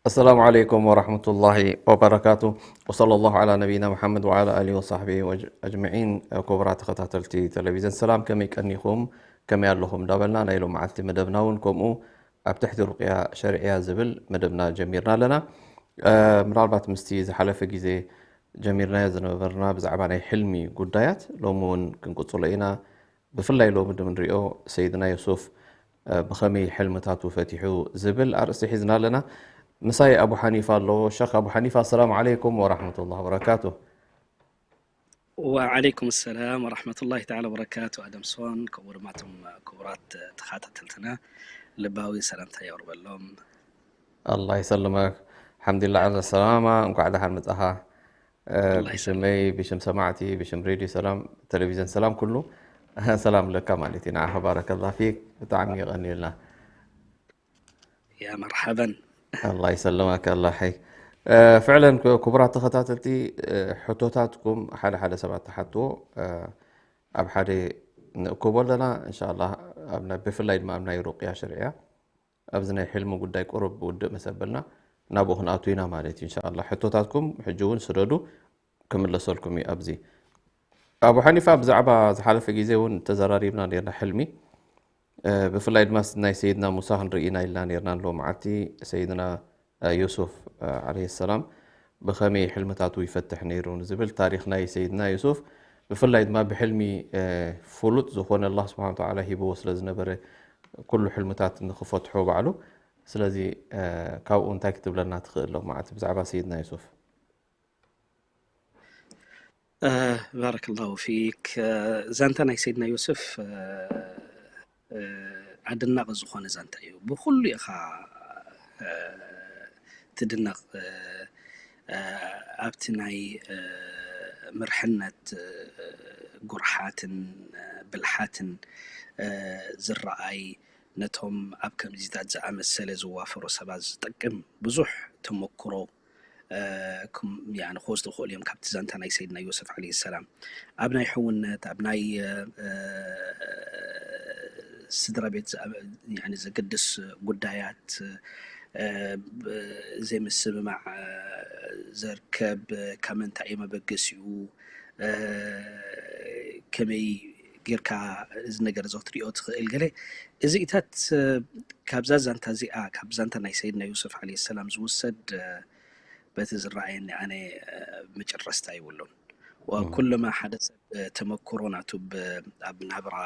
السلام عليكم ورحمة الله وبركاته، وصلى الله على نبينا محمد وعلى آله وصحبه وج- أجمعين። ክቡራት ተኸታተልቲ ቴሌቪዝን ሰላም፣ ከመይ ቀኒኹም? ከመይ ኣለኹም? እንዳበልና ናይ ሎማዓልቲ መደብና እውን ከምኡ ኣብ ትሕቲ ሩቅያ ሸርዕያ ዝብል መደብና ጀሚርና ኣለና። ምናልባት ምስቲ ዝሓለፈ ግዜ ጀሚርናዮ ዝነበርና ብዛዕባ ናይ ሕልሚ ጉዳያት ሎሚ እውን ክንቅፅሎ ኢና። ብፍላይ ሎሚ ድምንሪኦ ሰይድና ዮሱፍ ብኸመይ ሕልምታቱ ፈቲሑ ዝብል ኣርእስቲ ሒዝና ኣለና። ምሳይ ኣቡ ሓኒፋ ኣሎ። ሸኽ ኣቡ ሓኒፋ፣ ኣሰላሙ ዓለይኩም ወራሕመቱላህ ወበረካቱ። ወዓለይኩም ሰላም ወራሕመቱላሂ ተዓላ ወበረካቱ። ኣደምሶን ከምኡ ድማ እቶም ክቡራት ተኸታተልትና ልባዊ ሰላምታ የቕርበሎም። ኣላህ ይሰልመክ። ሓምዱላ ዓለ ሰላማ፣ እንኳዕ ደሓን መጻኻ። ብሽመይ፣ ብሽም ሰማዕቲ፣ ብሽም ሬድዮ ሰላም፣ ቴሌቪዝን ሰላም ኩሉ ሰላም ለካ ማለት እዩ። ንዓኻ ባረከላ ፊክ፣ ብጣዕሚ የቐንየልና። ያ መርሓበን። ኣላህ ይሰልመክ ኣላህ ሓይ። ፍዕለን ክቡራት ተኸታተልቲ፣ ሕቶታትኩም ሓደ ሓደ ሰባት ተሓትዎ ኣብ ሓደ ንእከቦ ኣለና እንሻላ። ብፍላይ ድማ ኣብ ናይ ሩቅያ ሸርዕያ ኣብዚ ናይ ሕልሚ ጉዳይ ቁሩብ ውድእ መሰበልና ናብኡ ክንኣቱ ኢና ማለት እዩ። እንሻላ ሕቶታትኩም ሕጂ እውን ስደዱ፣ ክምለሰልኩም እዩ። ኣብዚ ኣቡ ሓኒፋ ብዛዕባ ዝሓለፈ ግዜ እውን ተዘራሪብና ነርና ሕልሚ፣ ብፍላይ ድማ ናይ ሰይድና ሙሳ ክንርኢ ኢና ኢልና ነርና። ኣሎ መዓልቲ ሰይድና ዮሱፍ ዓለይሂ ሰላም ብኸመይ ሕልምታቱ ይፈትሕ ነይሩ ንዝብል ታሪኽ ናይ ሰይድና ዮሱፍ፣ ብፍላይ ድማ ብሕልሚ ፍሉጥ ዝኾነ ኣላህ ስብሓነ ወተዓላ ሂብዎ ስለ ዝነበረ ኩሉ ሕልምታት ንኽፈትሖ ባዕሉ። ስለዚ ካብኡ እንታይ ክትብለና ትኽእል ሎ መዓልቲ ብዛዕባ ሰይድና ዮሱፍ? ባረከላሁ ፊክ። ዛንታ ናይ ሰይድና ዮሱፍ ኣደናቂ ዝኾነ ዛንታ እዩ። ብኩሉ ኢኻ ትድነቕ። ኣብቲ ናይ ምርሕነት ጉርሓትን ብልሓትን ዝረኣይ፣ ነቶም ኣብ ከምዚታት ዝኣመሰለ ዝዋፈሩ ሰባት ዝጠቅም ብዙሕ ተመክሮ ክወስዱ ይኽእሉ እዮም ካብቲ ዛንታ ናይ ሰይድና ዮሰፍ ዓለይሂ ሰላም። ኣብ ናይ ሕውነት፣ ኣብ ናይ ስድራ ቤት ዘገድስ ጉዳያት፣ ዘይምስምማዕ ዘርከብ ካብ ምንታይ እዩ መበገሲኡ፣ ከመይ ጌርካ እዚ ነገር እዚ ክትሪኦ ትኽእል? ገለ እዚኢታት ካብዛ ዛንታ እዚኣ፣ ካብ ዛንታ ናይ ሰይድና ዮሰፍ ዓለይሂ ሰላም ዝውሰድ በቲ ዝረኣየኒ ኣነ መጨረስታ ይብሉን። ወኩለማ ሓደ ሰብ ተመክሮ ናቱ ኣብ ናብራ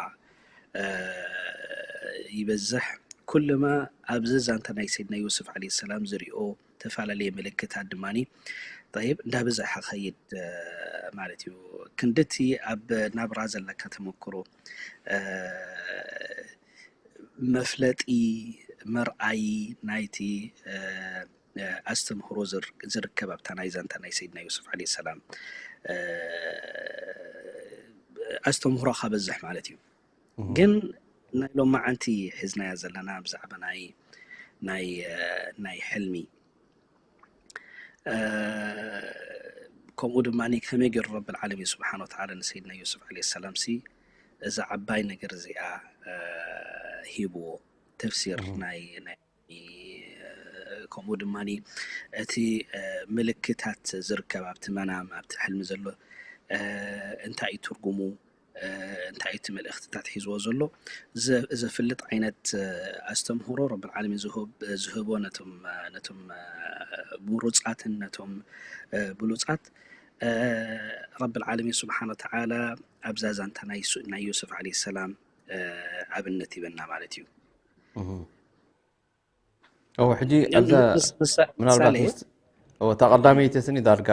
ይበዝሕ፣ ኩለማ ኣብዚ ዛንታ ናይ ሰይድና ዮስፍ ዓለይሂ ሰላም ዝሪኦ ተፈላለየ ምልክታት ድማ ጠይብ እንዳበዝሐ ኸይድ ማለት እዩ። ክንድቲ ኣብ ናብራ ዘለካ ተመክሮ መፍለጢ መርኣዪ ናይቲ ኣስተምህሮ ዝርከብ ኣብታ ናይ ዛንታ ናይ ሰይድና ዮስፍ ዓለይሂ ሰላም ኣስተምህሮ ከበዝሕ ማለት እዩ። ግን ናይ ሎማዓንቲ ሒዝናያ ዘለና ብዛዕባ ናይ ናይ ናይ ሕልሚ ከምኡ ድማ ከመይ ገይሩ ረብል ዓለሚን ስብሓን ወተዓላ ንሰይድና ዮስፍ ዓለይሂ ሰላም ሲ እዛ ዓባይ ነገር እዚኣ ሂብዎ ተፍሲር ናይ ናይ ከምኡ ድማ እቲ ምልክታት ዝርከብ ኣብቲ መናም ኣብቲ ሕልሚ ዘሎ እንታይ እዩ ትርጉሙ እንታይ እቲ መልእኽትታት ሒዝዎ ዘሎ ዘፍልጥ ዓይነት ኣስተምህሮ ረብል ዓለሚን ዝህቦ ነቶም ነቶም ምሩፃትን ነቶም ብሉፃት ረብል ዓለሚን ስብሓን ወተዓላ ኣብዛ ዛንታ ናይ ዩሱፍ ዓለይሂ ሰላም ኣብነት ይበና ማለት እዩ። እወ ሕጂ ኣብዛ ምናልባት እታ ቀዳመይቲ ስኒ ዳርጋ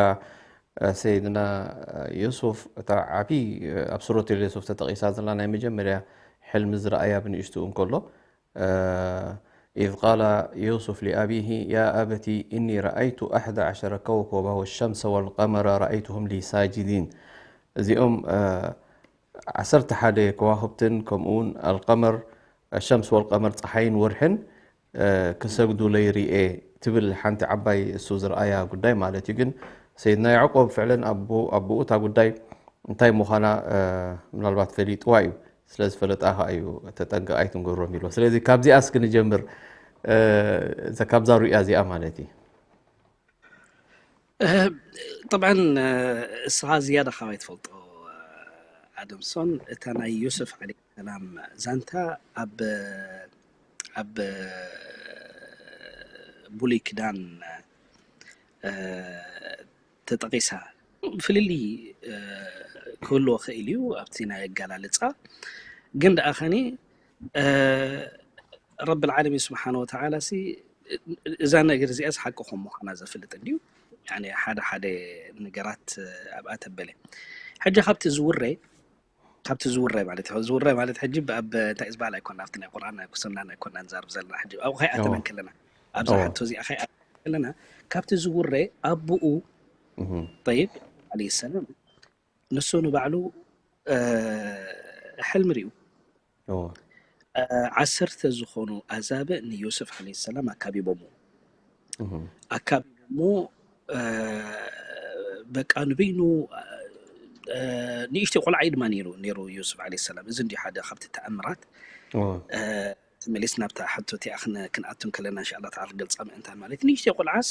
ሰይድና ዩሱፍ እታ ዓብዪ ኣብ ሱረት ዩሱፍ ተጠቒሳ ዘላ ናይ መጀመርያ ሕልሚ ዝረኣያ ብንእሽትኡ እንከሎ إذ قال يوسف لأبيه يا أبت إني رأيت أحد عشر كوكبا والشمس والقمر رأيتهم لي ساجدين እዚኦም ዓሰርተ ሓደ ከዋኽብትን ከምኡውን القمر الشمس والقمر ፀሓይን ወርሕን ክሰግዱለይ ርኤ ትብል ሓንቲ ዓባይ እሱ ዝረኣያ ጉዳይ ማለት እዩ። ግን ሰይድና ያዕቆብ ፍዕለን ኣቦኡ እታ ጉዳይ እንታይ ምዃና ምናልባት ፈሊጥዋ እዩ። ስለ ዝፈለጣ ከዓ እዩ ተጠንቀቕ ኣይትንገሮም ኢልዎ። ስለዚ ካብዚኣ እስኪ ንጀምር፣ ካብዛ ሩእያ እዚኣ ማለት እዩ። طبعا እስኻ ዝያዳ ካባይ ትፈልጦ ኣደምሶን እታ ናይ ዮስፍ ዓለይሂ ሰላም ዛንታ ኣብ ኣብ ብሉይ ኪዳን ተጠቒሳ ፍልልይ ክህልዎ ክእል እዩ ኣብቲ ናይ ኣገላልፃ። ግን ደኣ ኸኒ ረብል ዓለሚን ስብሓን ወተዓላ ሲ እዛ ነገር እዚኣ ሓቂ ከም ምዃና ዘፍልጥ እንድዩ። ሓደ ሓደ ነገራት ኣብኣ ተበለ። ሕጂ ካብቲ ዝውረ ካብቲ ዝውረ ማለት እዩ። ዝውረ ማለት ሕጂ ኣብ እንታይ ዝበሃል ኣይኮና ኣብቲ ናይ ቁርኣን ናይ ኩስናን ኣይኮና ንዛርብ ዘለና ሕጂ ኣብኡ ከይኣተና ከለና ኣብዛ ሕቶ እዚኣ ከይኣተና ከለና ካብቲ ዝውረ ኣቦኡ ጠይብ ዓለይሂ ሰላም ንሱ ንባዕሉ ሕልሚ ሪኡ ዓሰርተ ዝኾኑ ኣዛብእ ንዮስፍ ዓለይሂ ሰላም ኣካቢቦምዎ ኣካቢቦምዎ በቃ ንበይኑ ንእሽተይ ቆልዓ እዩ ድማ ነይሩ ነይሩ ዮስፍ ዓለይሂ ሰላም። እዚ እንዲ ሓደ ካብቲ ተኣምራት ተመሊስ ናብታ ሕቶ እቲኣ ክንኣቱ ከለና እንሻላ ተዓላ ክገልፃ ምእንታን ማለት ንእሽተይ ቆልዓስ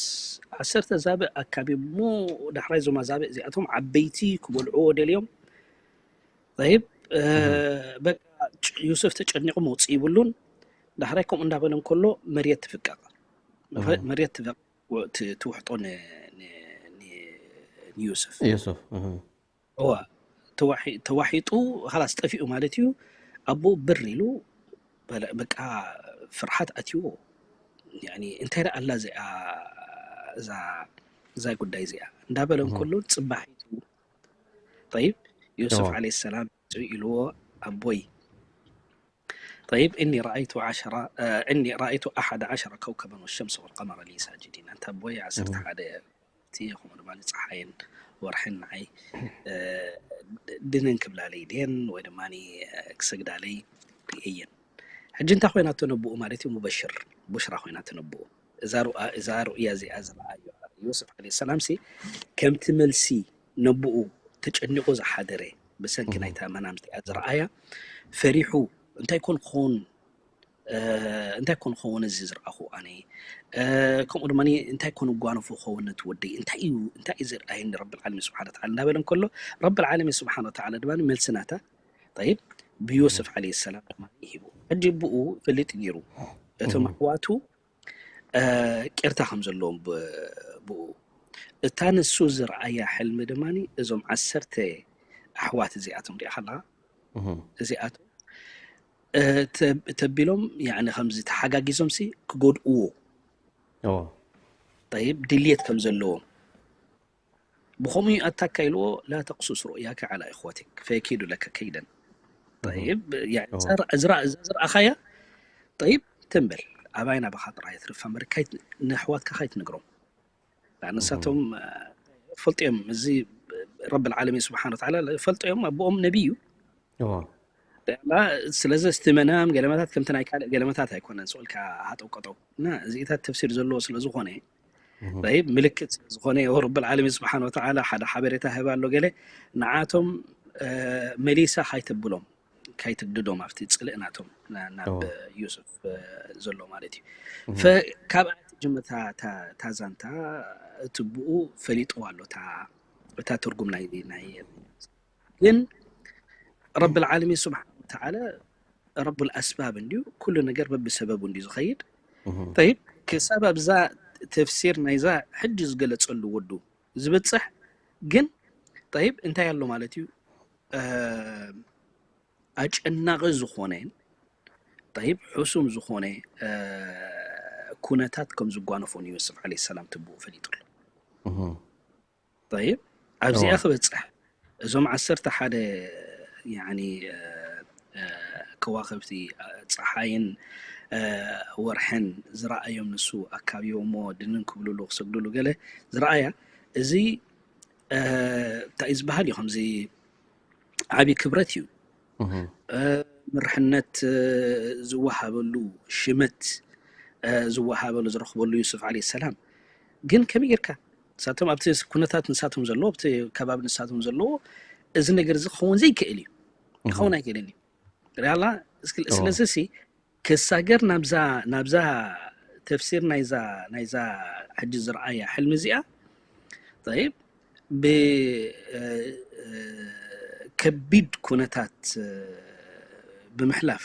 ዓሰርተ ኣዛብእ ኣካቢቦምዎ ዳሕራይ እዞም ኣዛብእ እዚኣቶም ዓበይቲ ክበልዕዎ ደልዮም ጠይብ በቃ ዩሱፍ ተጨኒቑ መውፅእ ይብሉን ዳሕራይ ከምኡ እንዳበለ እንከሎ መርየት ትፍቀቕ መርየት ትውሕጦ ንዩሱፍ ዩሱፍ እዋ ተዋሒጡ ኻላስ ጠፊኡ ማለት እዩ። ኣቦኡ ብር ኢሉ በቃ ፍርሓት ኣትይዎ። እንታይ ደኣ ኣላ እዚኣ እዛ ጉዳይ እዚኣ እንዳበለ እንከሎ ፅባሒቱ ጠይብ ዮሱፍ ዓለይሂ ሰላም ኢልዎ ኣቦይ طيب إني رأيت عشرة إني رأيت أحد عشر كوكبا والشمس والقمر لي ساجدين أنت أبوي عسرت حدا እቲ ከምኡ ድማ ፀሓይን ወርሕን ንዓይ ድንን ክብላለይ ድየን ወይ ድማ ክሰግዳለይ ርእየን። ሕጂ እንታይ ኮይና ተነብኡ ማለት እዩ? ሙበሽር ቡሽራ ኮይና ተነብኡ። እዛ ሩእያ እዚኣ ዝረኣዮ ዮስፍ ዓለይሂ ሰላም ሲ ከምቲ መልሲ ነብኡ ተጨኒቑ ዝሓደረ ብሰንኪ ናይታ መናም እዚኣ ዝረኣያ ፈሪሑ እንታይ ኮን ክኸውን እንታይ ኮን ክኸውን እዚ ዝረኣኹ ኣነ ከምኡ ድማ እንታይ ኮን ጓነፉ ክኸውን ነቲ ወደይ እንታይ እዩ እንታይ እዩ ዘርኣየኒ ረብል ዓለሚን ስብሓን ወተዓላ እንዳበለ እንከሎ ረብል ዓለሚን ስብሓን ወተዓላ ድማ መልሲ ናታ ጠይብ ብዮስፍ ዓለይሂ ሰላም ድማ ሂቡ ሕጂ ብኡ ፈልጥ ነይሩ እቶም ኣሕዋቱ ቂርታ ከም ዘለዎም ብኡ እታ ንሱ ዝረኣያ ሕልሚ ድማ እዞም ዓሰርተ ኣሕዋት እዚኣቶም ሪኣ ከለካ እዚኣቶም ተቢሎም ከምዚ ተሓጋጊዞም ሲ ክጎድእዎ ጠይብ ድልየት ከም ዘለዎም ብኸምኡ ኣታካ ኢልዎ ላ ተቅሱስ ሩእያከ ዓላ ኢኽወቲክ ፈየኪዱ ለከ ከይደን ጠይብ እዛ ዝረኣኻያ ጠይብ ትንበል ኣባይ ናባኻ ጥራይ ትርፋ መርካይ ንኣሕዋትካ ካይትነግሮም ንሳቶም ፈልጦ እዮም እዚ ረብ ልዓለሚን ስብሓን ወተዓላ ፈልጦ እዮም ኣቦኦም ነቢይ እዩ ስለዚ እስቲ መናም ገለመታት ከምቲ ናይ ካልእ ገለመታት ኣይኮነን ስኡልካ ሃጠው ቀጠው እና እዚኢታት ተፍሲር ዘለዎ ስለዝኾነ ይ ምልክት ስለዝኾነ ረብ ልዓለሚን ስብሓን ወተዓላ ሓደ ሓበሬታ ህብ ኣሎ ገለ ንዓቶም መሊሳ ካይተብሎም ካይትግድዶም ኣብቲ ፅልእ ናቶም ናብ ዩሱፍ ዘሎ ማለት እዩ ካብኣ ትጅምር ታዛንታ እቲ ብኡ ፈሊጥዋ ኣሎ እታ ትርጉም ናይ ግን ረብ ልዓለሚን ስብሓን ወተዓላ ረብ ልኣስባብ እንድዩ ኩሉ ነገር በብሰበቡ እንድዩ ዝኸይድ ይብ ክሳብ ኣብዛ ተፍሲር ናይዛ ሕጂ ዝገለፀሉ ወዱ ዝበፅሕ ግን ጠይብ እንታይ ኣሎ ማለት እዩ? ኣጨናቒ ዝኾነ፣ ጠይብ ሕሱም ዝኾነ ኩነታት ከም ዝጓነፎ ንዮስፍ ዓለይሂ ሰላም ትብኡ ፈሊጡ ኣሎ። ጠይብ ኣብዚኣ ክበፅሕ እዞም ዓሰርተ ሓደ ያኒ ከዋኸብቲ ፀሓይን ወርሕን ዝረኣዮም ንሱ ኣካብዮሞ ድንን ክብልሉ ክሰግድሉ ገለ ዝረኣያ እዚ እንታይ እዩ ዝበሃል እዩ ከምዚ ዓብዪ ክብረት እዩ። ምርሕነት ዝወሃበሉ ሽመት ዝወሃበሉ ዝረኽበሉ ዩሱፍ ዓለይሂ ሰላም ግን ከመይ ጌርካ ንሳቶም ኣብቲ ኩነታት ንሳቶም ዘለዎ ኣብቲ ከባቢ ንሳቶም ዘለዎ እዚ ነገር እዚ ክኸውን ዘይክእል እዩ። ክኸውን ኣይክእልን እዩ። ሪኣላ ስለዚ ሲ ክሳገር ናብዛ ናብዛ ተፍሲር ናይዛ ናይዛ ሕጂ ዝረኣያ ሕልሚ እዚኣ ጠይብ ብከቢድ ኩነታት ብምሕላፍ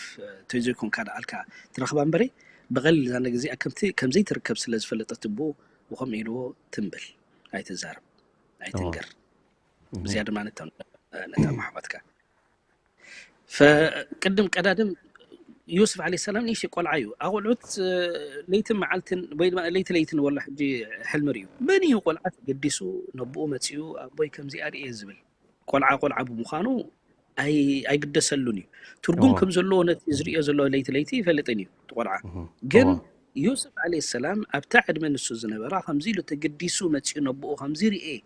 ተይዘይኮንካ ደኣልካ ትረኽባ እምበረይ ብቐሊል እዛ ነገር እዚኣ ከምቲ ከምዘይትርከብ ስለ ዝፈለጠት ብኡ ብኸምኡ ኢልዎ ትንብል ኣይትዛረብ ኣይትንገር እዚኣ ድማ ነታ ነታ ማሕባትካ ፈቅድም ቀዳድም ዩስፍ ዓለ ሰላም ንእሽተይ ቆልዓ እዩ። ኣቆልዑት ለይትን መዓልትን ወይ ድማ ለይቲ ለይትን ወላ ሕጂ ሕልሚ ርእዩ። መን እዩ ቆልዓ ተገዲሱ ነብኡ መጺኡ ኣቦይ ከምዚኣ ርእየ ዝብል ቆልዓ ቆልዓ ብምዃኑ ኣይግደሰሉን እዩ። ትርጉም ከም ዘለዎ ነቲ ዝርእዮ ዘሎ ለይቲ ለይቲ ይፈልጥን እዩ እቲ ቆልዓ። ግን ዩስፍ ዓለ ሰላም ኣብታ ዕድመ ንሱ ዝነበራ ከምዚ ኢሉ ተገዲሱ መጺኡ ነብኡ ከምዚ ርእየ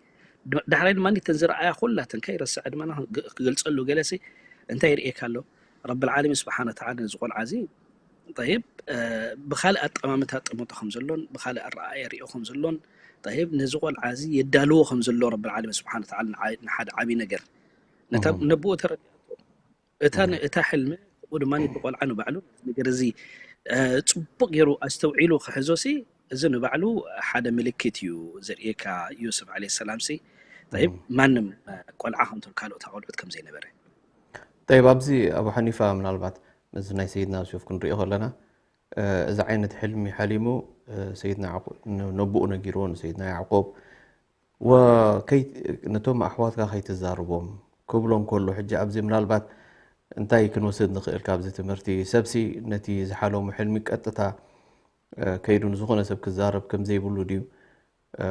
ዳሕራይ ድማ እተን ዝረኣያ ኩላተን ከይረስዐ ድማ ክገልፀሉ ገለሲ እንታይ ይርእየካ ኣሎ ረብል ዓለሚን ስብሓነ ወተዓላ ነዚ ቆልዓ እዚ ጠይብ ብካልእ ኣጠማምታ ጠመቶ ከም ዘሎን ብካልእ ኣረኣእያ ሪኦ ከም ዘሎን ጠይብ ነዚ ቆልዓ እዚ የዳልዎ ከም ዘሎ ረብል ዓለሚን ስብሓነ ወተዓላ ንዓ- ንሓደ ዓብዪ ነገር ነታ ነብኡ ተረዲኣቶ እታ ን- እታ ሕልሚ ከምኡ ድማ ብቆልዓ ንባዕሉ ነዚ ነገር እዚ እ፣ ፅቡቅ ገይሩ ኣስተውዒሉ ክሕዞ ሲ እዚ ንባዕሉ ሓደ ምልክት እዩ ዘርእየካ ዮስፍ ዓለ ሰላም ሲ ጠይብ ማንም እ፣ ቆልዓ ከምቶም ካልኦት ኣቆልዑት ከም ዘይነበረ ጠይብ ኣብዚ ኣቡ ሓኒፋ ምናልባት ነዚ ናይ ሰይድና ዮሴፍ ክንሪኦ ከለና እ፣ እዚ ዓይነት ሕልሚ ሓሊሙ እ፣ ሰይድና ያዕቆብ ን- ነብኡ ነጊርዎ ንሰይድና ያዕቆብ ወከይ ነቶም ኣሕዋትካ ከይትዛርቦም ክብሎ እንከሎ ሕጂ ኣብዚ ምናልባት እንታይ ክንወስድ ንኽእል ካብዚ ትምህርቲ ሰብሲ ነቲ ዝሓለሙ ሕልሚ ቀጥታ እ፣ ከይዱ ንዝኾነ ሰብ ክዛረብ ከም ዘይብሉ ድዩ እ፣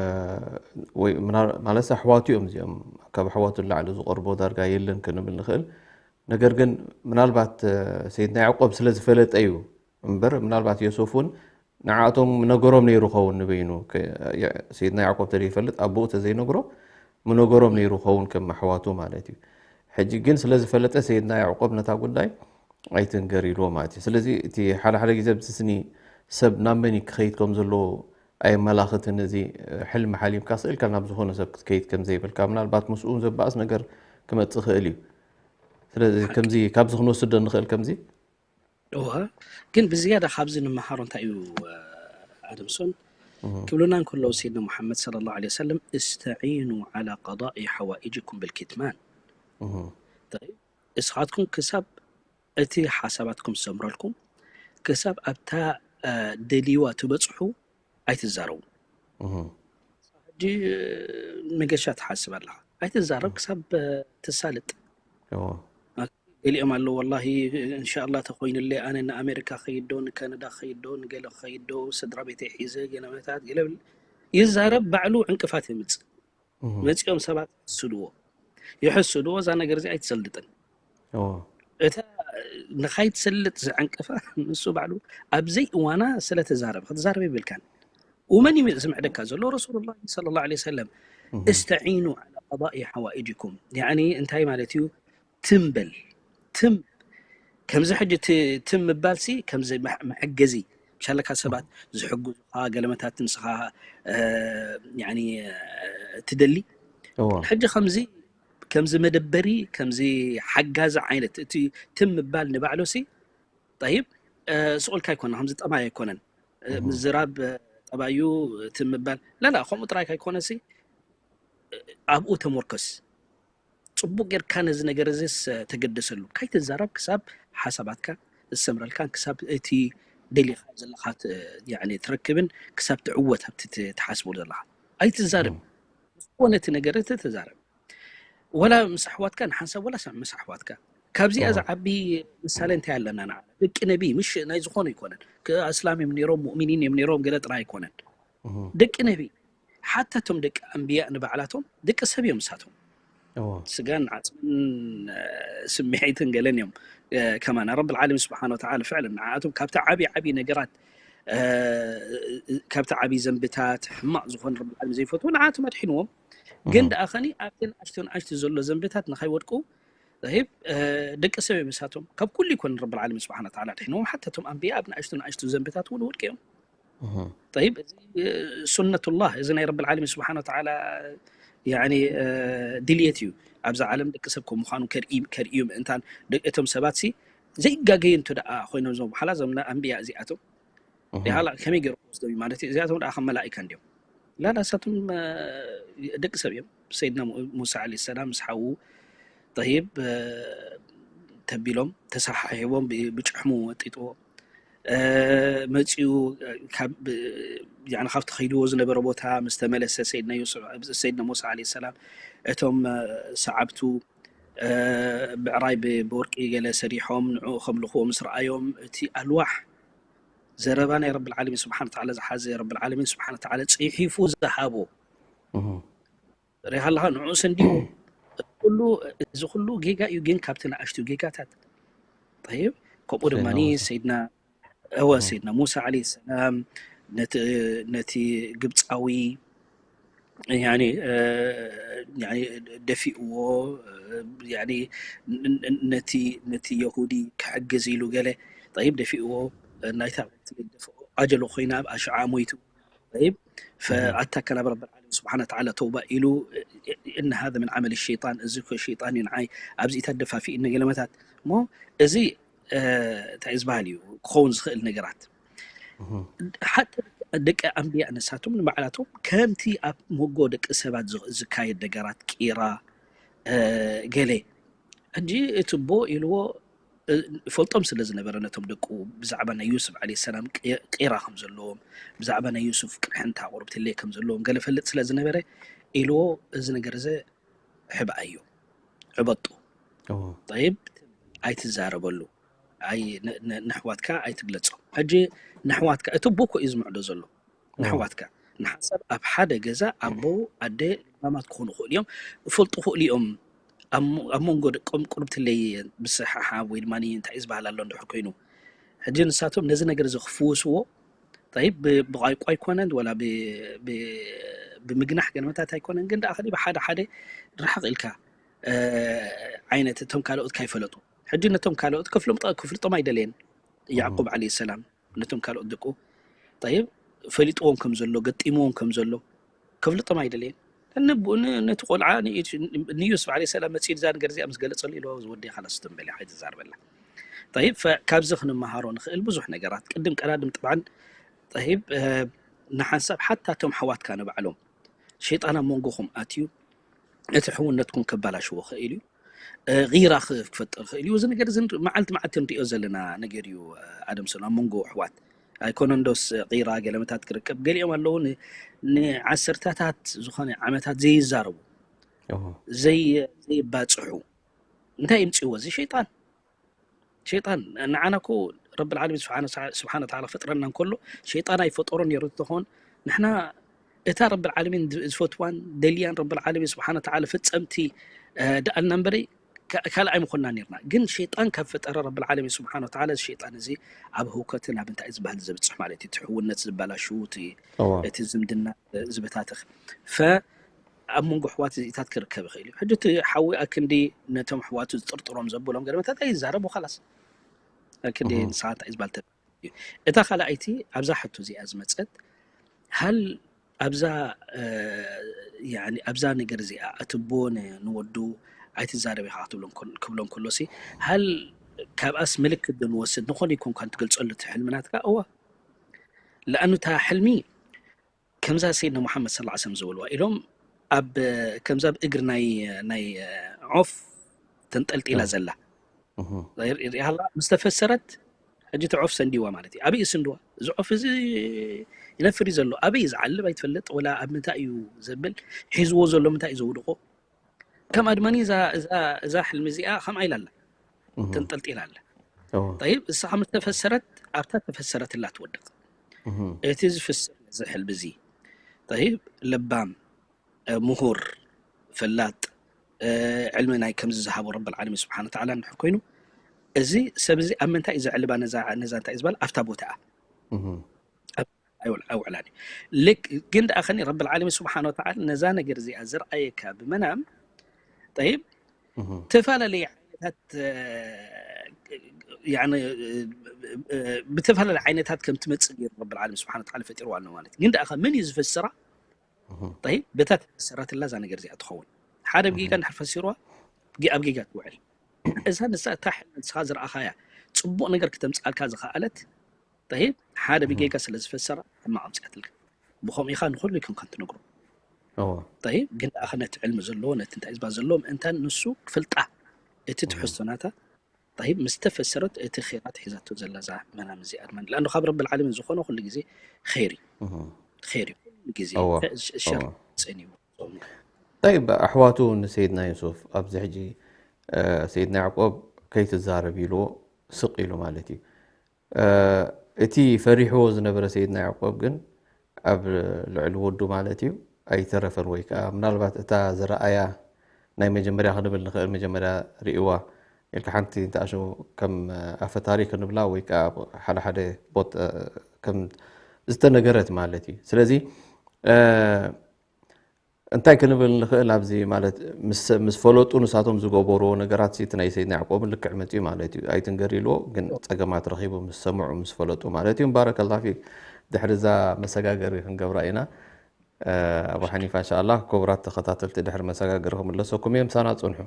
ወይ ምና- ማለት ኣሕዋቱ እዮም እዚኦም ካብ ኣሕዋቱ ንላዕሊ ዝቐርቦ ዳርጋ የለን ክንብል ንኽእል ነገር ግን ምናልባት እ፣ ሰይድና ያዕቆብ ስለ ዝፈለጠ እዩ እምበር ምናልባት ዮሶፍ እውን ንዓኣቶም ምነገሮም ነይሩ ኸውን ንበይኑ ከ- የ- ሰይድና ያዕቆብ ተዘይፈልጥ ኣቦኡ ተዘይነግሮ ምነገሮም ነይሩ ኸውን ከም ኣሕዋቱ ማለት እዩ ሕጂ ግን ስለ ዝፈለጠ ሰይድና ያዕቆብ ነታ ጉዳይ ኣይትንገር ኢልዎ ማለት እዩ ስለዚ እቲ ሓደ ሓደ ግዜ ብስስኒ ሰብ ናብ መን ክኸይድ ከም ዘለዎ ኣየመላኽትን እዚ ሕልሚ ሓሊምካ ስእልካ ናብ ዝኾነ ሰብ ክትከይድ ከም ዘይብልካ ምናልባት ምስኡ ዘባእስ ነገር ክመፅእ ክእል እዩ ስለዚ ከምዚ ካብዚ ክንወስዶ ንኽእል ከምዚ እወ ግን ብዝያዳ ካብዚ ንምሃሮ እንታይ እዩ ኣደምሶን ክብሉና እንከለዉ ሰይድና ሙሓመድ صلى الله عليه وسلم استعينوا على قضاء حوائجكم بالكتمان طيب እስኻትኩም ክሳብ እቲ ሓሳባትኩም ዝሰምረልኩም ክሳብ ኣብታ ደልይዋ ትበፅሑ ኣይትዛረቡ ሕጂ መገሻ ትሓስብ ኣለኻ ኣይትዛረብ ክሳብ ትሳልጥ ገሊኦም ኣለዉ ወላሂ እንሻላ ተኮይንለ ኣነ ንኣሜሪካ ከይዶ ንካናዳ ከይዶ ንገለ ከይዶ ስድራ ቤተይ ሒዘ ገለመታት ገለ ይዛረብ ባዕሉ ዕንቅፋት የምፅእ መፂኦም ሰባት ይሕስድዎ ይሕስድዎ እዛ ነገር እዚ ኣይትሰልጥን እታ ንኻይትሰልጥ ዝዕንቅፋ ንሱ ባዕሉ ኣብዘይ እዋና ስለተዛረበ ክትዛረብ ይብልካን ومن يسمع دكا زلو رسول الله صلى الله عليه وسلم استعينوا على قضاء حوائجكم يعني انتهي مالتيو تنبل تم ከምዚ ሕጂ ትም ምባል ሲ ከምዚ መሐገዚ ሻለካ ሰባት ዝሕግዙኻ ገለመታት ንስኻ ትደሊ ሕጂ ከምዚ ከምዚ መደበሪ ከምዚ ሓጋዚ ዓይነት እቲ ትም ምባል ንባዕሉ ሲ ጠይብ ስቑልካ ኣይኮነ ከምዚ ጠባይ ኣይኮነን ምዝራብ ጠባዩ ትም ምባል ላላ ከምኡ ጥራይ ኣይኮነ ሲ ኣብኡ ተሞርከስ ፅቡቅ ጌርካ ነዚ ነገር እዚስ ተገደሰሉ ካይትዛረብ ክሳብ ሓሳባትካ ዝሰምረልካን ክሳብ እቲ ደሊኻ ዘለካ ትረክብን ክሳብ ትዕወት ኣብቲ ትሓስቦ ዘለካ ኣይትዛረብ ዝኾነ እቲ ነገር እቲ ተዛረብ ወላ ምስ ኣሕዋትካ ንሓንሳብ ወላ ምስ ኣሕዋትካ ካብዚኣ ዝዓቢ ምሳሌ እንታይ ኣለና ንዓና ደቂ ነቢ ምሽ ናይ ዝኾነ ኣይኮነን ኣስላም እዮም ነሮም ሙእሚኒን እዮም ነሮም ገለ ጥራይ ኣይኮነን ደቂ ነቢ ሓታ እቶም ደቂ ኣንብያ ንባዕላቶም ደቂ ሰብ እዮም ንሳቶም ስጋን ዓፅምን ስምዒትን ገለን እዮም ከማና ረብ ዓለሚን ስብሓን ወተዓላ ፍዕለን ንዓኣቶም ካብቲ ዓብዪ ዓብዪ ነገራት ካብቲ ዓብዪ ዘንብታት ሕማቕ ዝኾነ ረብ ዓለሚን ዘይፈትዎ ንዓኣቶም ኣድሒንዎም ግን ደኣ ኸኒ ኣብቲ ንኣሽቱ ንኣሽቱ ዘሎ ዘንብታት ንኸይወድቁ ይብ ደቂ ሰብ እዮም ንሳቶም ካብ ኩሉ ይኮን ረብ ዓለሚን ስብሓን ወተዓላ ኣድሒንዎም ሓታ እቶም ኣንብያ ኣብ ንኣሽቱ ንኣሽቱ ዘንብታት እውን ወድቂ እዮም طيب ሱነቱላህ እዚ ናይ ረብ ዓለሚን ስብሓን ወተዓላ ድልየት እዩ ኣብዛ ዓለም ደቂ ሰብ ከም ምዃኑ ከርእዩ ምእንታን እቶም ሰባት ሲ ዘይጋገዩ እንተ ደኣ ኮይኖም ዞም በሓላ ዞም ኣንብያ እዚኣቶም ላ ከመይ ገይሩ ወስዶም ማለት እዩ እዚኣቶም ደኣ ከም መላኢካ እንዲዮም ላላ ሳቶም ደቂ ሰብ እዮም ሰይድና ሙሳ ለ ሰላም ምስ ሓዉ ጠይብ ተቢሎም ተሰሓሒቦም ብጭሕሙ ወጢጥዎ መፂኡ ካብቲ ከይድዎ ዝነበረ ቦታ ምስ ተመለሰ ሰይድና ሙሳ ለ ሰላም እቶም ሰዓብቱ ብዕራይ ብወርቂ ገለ ሰሪሖም ንዕኡ ከምልኽዎ ምስ ረኣዮም እቲ ኣልዋሕ ዘረባ ናይ ረብ ዓለሚን ስብሓን ተዓላ ዝሓዘ ረብ ዓለሚን ስብሓን ተዓላ ፅሒፉ ዝሃቦ ሪኻ ኣለኻ ንዕኡ ሰንዲዎ ኩሉ እዚ ኩሉ ጌጋ እዩ ግን ካብቲ ንኣሽቱ ጌጋታት ይብ ከምኡ ድማ ሰይድና እወ ሰይድና ሙሳ ዓለ ሰላም ነቲ ግብፃዊ ደፊእዎ ነቲ የሁዲ ክሕግዝ ኢሉ ገለ ይብ ደፊእዎ ናይታ ኣጀሎ ኮይና ኣብ ኣሽዓ ሞይቱ ይብ ኣታ ከናብ ረብ ዓለም ስብሓን ተዓላ ተውባ ኢሉ እነ ሃذا من عمل الشيطان እዚ ሸይጣን እዩ ንዓይ ኣብዚኢታት ደፋፊእኒ ገለመታት እሞ እዚ እንታይ ዝበሃል እዩ ክኸውን ዝኽእል ነገራት ሓቂ ደቂ ኣንብያ ንሳቶም ንባዕላቶም ከምቲ ኣብ መጎ ደቂ ሰባት ዝካየድ ነገራት ቂራ ገለ ሕጂ እቲ ቦ ኢልዎ ፈልጦም ስለ ዝነበረ ነቶም ደቁ ብዛዕባ ናይ ዩሱፍ ዓለ ሰላም ቂራ ከም ዘለዎም ብዛዕባ ናይ ዩሱፍ ቅርሕንታ ቁርብትለይ ከም ዘለዎም ገለ ፈልጥ ስለ ዝነበረ ኢልዎ እዚ ነገር እዚ ሕብኣዮ ዕበጡ ይብ ኣይትዛረበሉ ነሕዋትካ ኣይትግለፆም ሕጂ ነሕዋትካ እቲ ቦኮ እዩ ዝምዕዶ ዘሎ ነሕዋትካ ንሓንሳብ ኣብ ሓደ ገዛ ኣቦ ኣደ ልባማት ክኾኑ ክእሉ እዮም ፈልጡ ክእሉ እዮም ኣብ መንጎ ደቆም ቁርብትለይ ብስሓሓብ ወይ ድማ እንታይ ዝበሃል ኣሎ እንድሕር ኮይኑ ሕጂ ንሳቶም ነዚ ነገር እዚ ክፍውስዎ ብቋይቋ ኣይኮነን ወላ ብምግናሕ ገለመታት ኣይኮነን ግን ደኣ ከዲ ብሓደ ሓደ ርሕቕ ኢልካ ዓይነት እቶም ካልኦት ካይፈለጡ ሕጂ ነቶም ካልኦት ክፍልጦም ኣይደለየን ያዕቁብ ዓለ ሰላም ነቶም ካልኦት ደቁ ይብ ፈሊጥዎም ከም ዘሎ ገጢምዎም ከም ዘሎ ከፍልጦም ኣይደለየን ነቲ ቆልዓ ንዩስፍ ለ ሰላም መፅኡ ዛ ነገር እዚኣ ምስ ገለፀሉ ኢለ ዝወደ ካላስ ትንበል ከይትዛርበላ ይብ ካብዚ ክንመሃሮ ንኽእል ብዙሕ ነገራት ቅድም ቀዳድም ጥብዓን ይብ ንሓንሳብ ሓታ እቶም ሓዋትካ ንባዕሎም ሸይጣን ኣብ መንጎኹም ኣትዩ እቲ ሕውነትኩም ከባላሽዎ ክእል እዩ ራ ክፈጥር ክእል እዩ እዚ ነገር መዓልቲ መዓልቲ ንሪኦ ዘለና ነገር እዩ ኣደም ሰሎ ኣብ መንጎ ኣሕዋት ኣይኮነን ዶስ ራ ገለመታት ክርከብ ገሊኦም ኣለዉ ንዓሰርታታት ዝኾነ ዓመታት ዘይዛረቡ ዘይባፅሑ እንታይ ይምፅዎ እዚ ሸይጣን ሸይጣን ንዓና ኮ ረብ ዓለሚን ስብሓን ተዓላ ፈጥረና እንከሎ ሸይጣን ኣይፈጠሮ ነይሩ እንተኾን ንሕና እታ ረብ ዓለሚን ዝፈትዋን ደልያን ረብ ዓለሚን ስብሓን ተዓላ ፈፀምቲ ደኣልና እምበረይ ካልእ ኣይምኾንና ነርና ግን ሸይጣን ካብ ፈጠረ ረብ ዓለሚን ስብሓን ተዓላ እዚ ሸይጣን እዚ ኣብ ህውከትን ኣብ እንታይ ዝበሃል ዘብፅሕ ማለት እዩ ትሕውነት ዝበላሹ እቲ ዝምድና ዝበታትኽ ኣብ መንጎ ኣሕዋት እዚኢታት ክርከብ ይኽእል እዩ ሕጂ እቲ ሓዊ ኣክንዲ ነቶም ኣሕዋቱ ዝጥርጥሮም ዘብሎም ገለመታት ኣይዛረቡ ካላስ ኣክንዲ ንስኻ እንታይ ዝበሃል እዩ እታ ካልኣይቲ ኣብዛ ሕቶ እዚኣ ዝመፀት ሃል ኣብዛ ኣብዛ ነገር እዚኣ ኣትቦ ንወዱ ኣይትዛረብ ኢኻ ክብሎ እንከሎ ሲ ሃል ካብኣስ ምልክት ዶ ንወስድ ንኾነ ይኮንካ ትገልፀሉ እቲ ሕልምናትካ እዋ ለኣኑ እታ ሕልሚ ከምዛ ሰይድና ሙሓመድ ስ ሰለም ዝበልዋ ኢሎም ኣብ ከምዛ ብ እግሪ ናይ ናይ ዖፍ ተንጠልጢላ ዘላ ሪኣላ ምስ ተፈሰረት ሕጂ እቲ ዖፍ ሰንዲዋ ማለት እዩ ኣበይ ስንድዋ እዚ ዖፍ እዚ ይነፍር እዩ ዘሎ ኣበይ ዝዓልብ ኣይትፈልጥ ወላ ኣብ ምንታይ እዩ ዘብል ሒዝዎ ዘሎ ምንታይ እዩ ዘውድቆ ከምኣ ድማ እዛ እዛ እዛ ሕልሚ እዚኣ ከምኣ ኢላ ኣላ፣ ተንጠልጢላ ኣላ። ጠይብ፣ እሳ ከም ዝተፈሰረት ኣብታ ተፈሰረትላ ትወድቕ። እቲ ዝፍስር እዚ ሕልሚ እዚ፣ ጠይብ፣ ለባም፣ ምሁር፣ ፈላጥ፣ ዕልሚ ናይ ከምዚ ዝሃቦ ረብል ዓለሚን ስብሓነ ወተዓላ እንድሕር ኮይኑ፣ እዚ ሰብ እዚ ኣብ ምንታይ እዩ ዘዕልባ? ነዛ ነዛ እንታይ እዩ ዝበል? ኣብታ ቦታኣ ኣይውዕላን እዩ። ልክ ግን ደኣ ኸኒ ረብል ዓለሚን ስብሓነ ወተዓላ ነዛ ነገር እዚኣ ዘርኣየካ ብመናም፣ ጠይብ፣ ተፈላለየ ዓይነታት ብተፈላለየ ዓይነታት ከም ትመፅእ ገይሩ ረብል ዓለሚን ስብሓነ ወተዓላ ፈጢርዋ ኣሎ ማለት እዩ። ግን ደኣ ኸ መን እዩ ዝፈስራ? ጠይብ፣ በታ ተፈሰረትላ እዛ ነገር እዚኣ ትኸውን። ሓደ ብጌጋ እንድሕር ፈሲርዋ፣ ጌ- ኣብ ጌጋ ትውዕል። እዛ ንሳ እታ ሕልሚ ንስኻ ዝረኣኻያ ፅቡቕ ነገር ክተምፅኣልካ ዝኸኣለት፣ ጠይብ፣ ሓደ ብጌጋ ስለ ዝፈሰራ ሕማቕ ኣምፅኣትልካ። ብኸምኡ ኢኻ ንኹሉ ከም ከም ትነግሮ። ጠይብ፣ ግን ደኣ ነቲ ዕልሚ ዘለዎ፣ ነቲ እንታይ ዝባ ዘለዎ ምእንታን ንሱ ክፍልጣ፣ እቲ ትሕዝቶ ናታ፣ ጠይብ፣ ምስ ተፈሰረት እቲ ኼራት ሒዛቶ ዘላ እዛ መናም እዚኣ ድማ። ለኣንዶ ካብ ረብል ዓለሚን ዝኾነ ኩሉ ግዜ ኸይር እዩ። ኸይር እዩ። ኩሉ ግዜ ሸር ፅን እዩ። ጠይብ፣ ኣሕዋቱ ንሰይድና ዩሱፍ ኣብዚ ሕጂ ሰይድና ያዕቆብ ከይትዛረብ ኢልዎ ስቕ ኢሉ ማለት እዩ። እቲ ፈሪሕዎ ዝነበረ ሰይድና ያዕቆብ ግን ኣብ ልዕሊ ወዱ ማለት እዩ ኣይተረፈን፣ ወይ ከዓ ምናልባት እታ ዝረኣያ ናይ መጀመርያ ክንብል ንኽእል፣ መጀመርያ ርእይዋ ኢልካ ሓንቲ እንተኣሸው ከም ኣፈ ታሪክ ንብላ ወይ ከዓ ሓደ ሓደ ቦት ከም ዝተነገረት ማለት እዩ። ስለዚ እንታይ ክንብል ንኽእል ኣብዚ ማለት ምስ ምስ ፈለጡ ንሳቶም ዝገበርዎ ነገራት እቲ ናይ ሰይድና ያዕቆብን ልክዕ መፅኡ ማለት እዩ። ኣይትንገር ኢልዎ ግን ፀገማት ረኺቡ ምስ ሰምዑ ምስ ፈለጡ ማለት እዩ። ባረከላ ፊክ። ድሕሪ እዛ መሰጋገሪ ክንገብራ ኢና። ኣቡ ሓኒፋ እንሻኣላ ክቡራት ተኸታተልቲ ድሕሪ መሰጋገሪ ክምለሰኩም እየ። ምሳና ፅንሑ።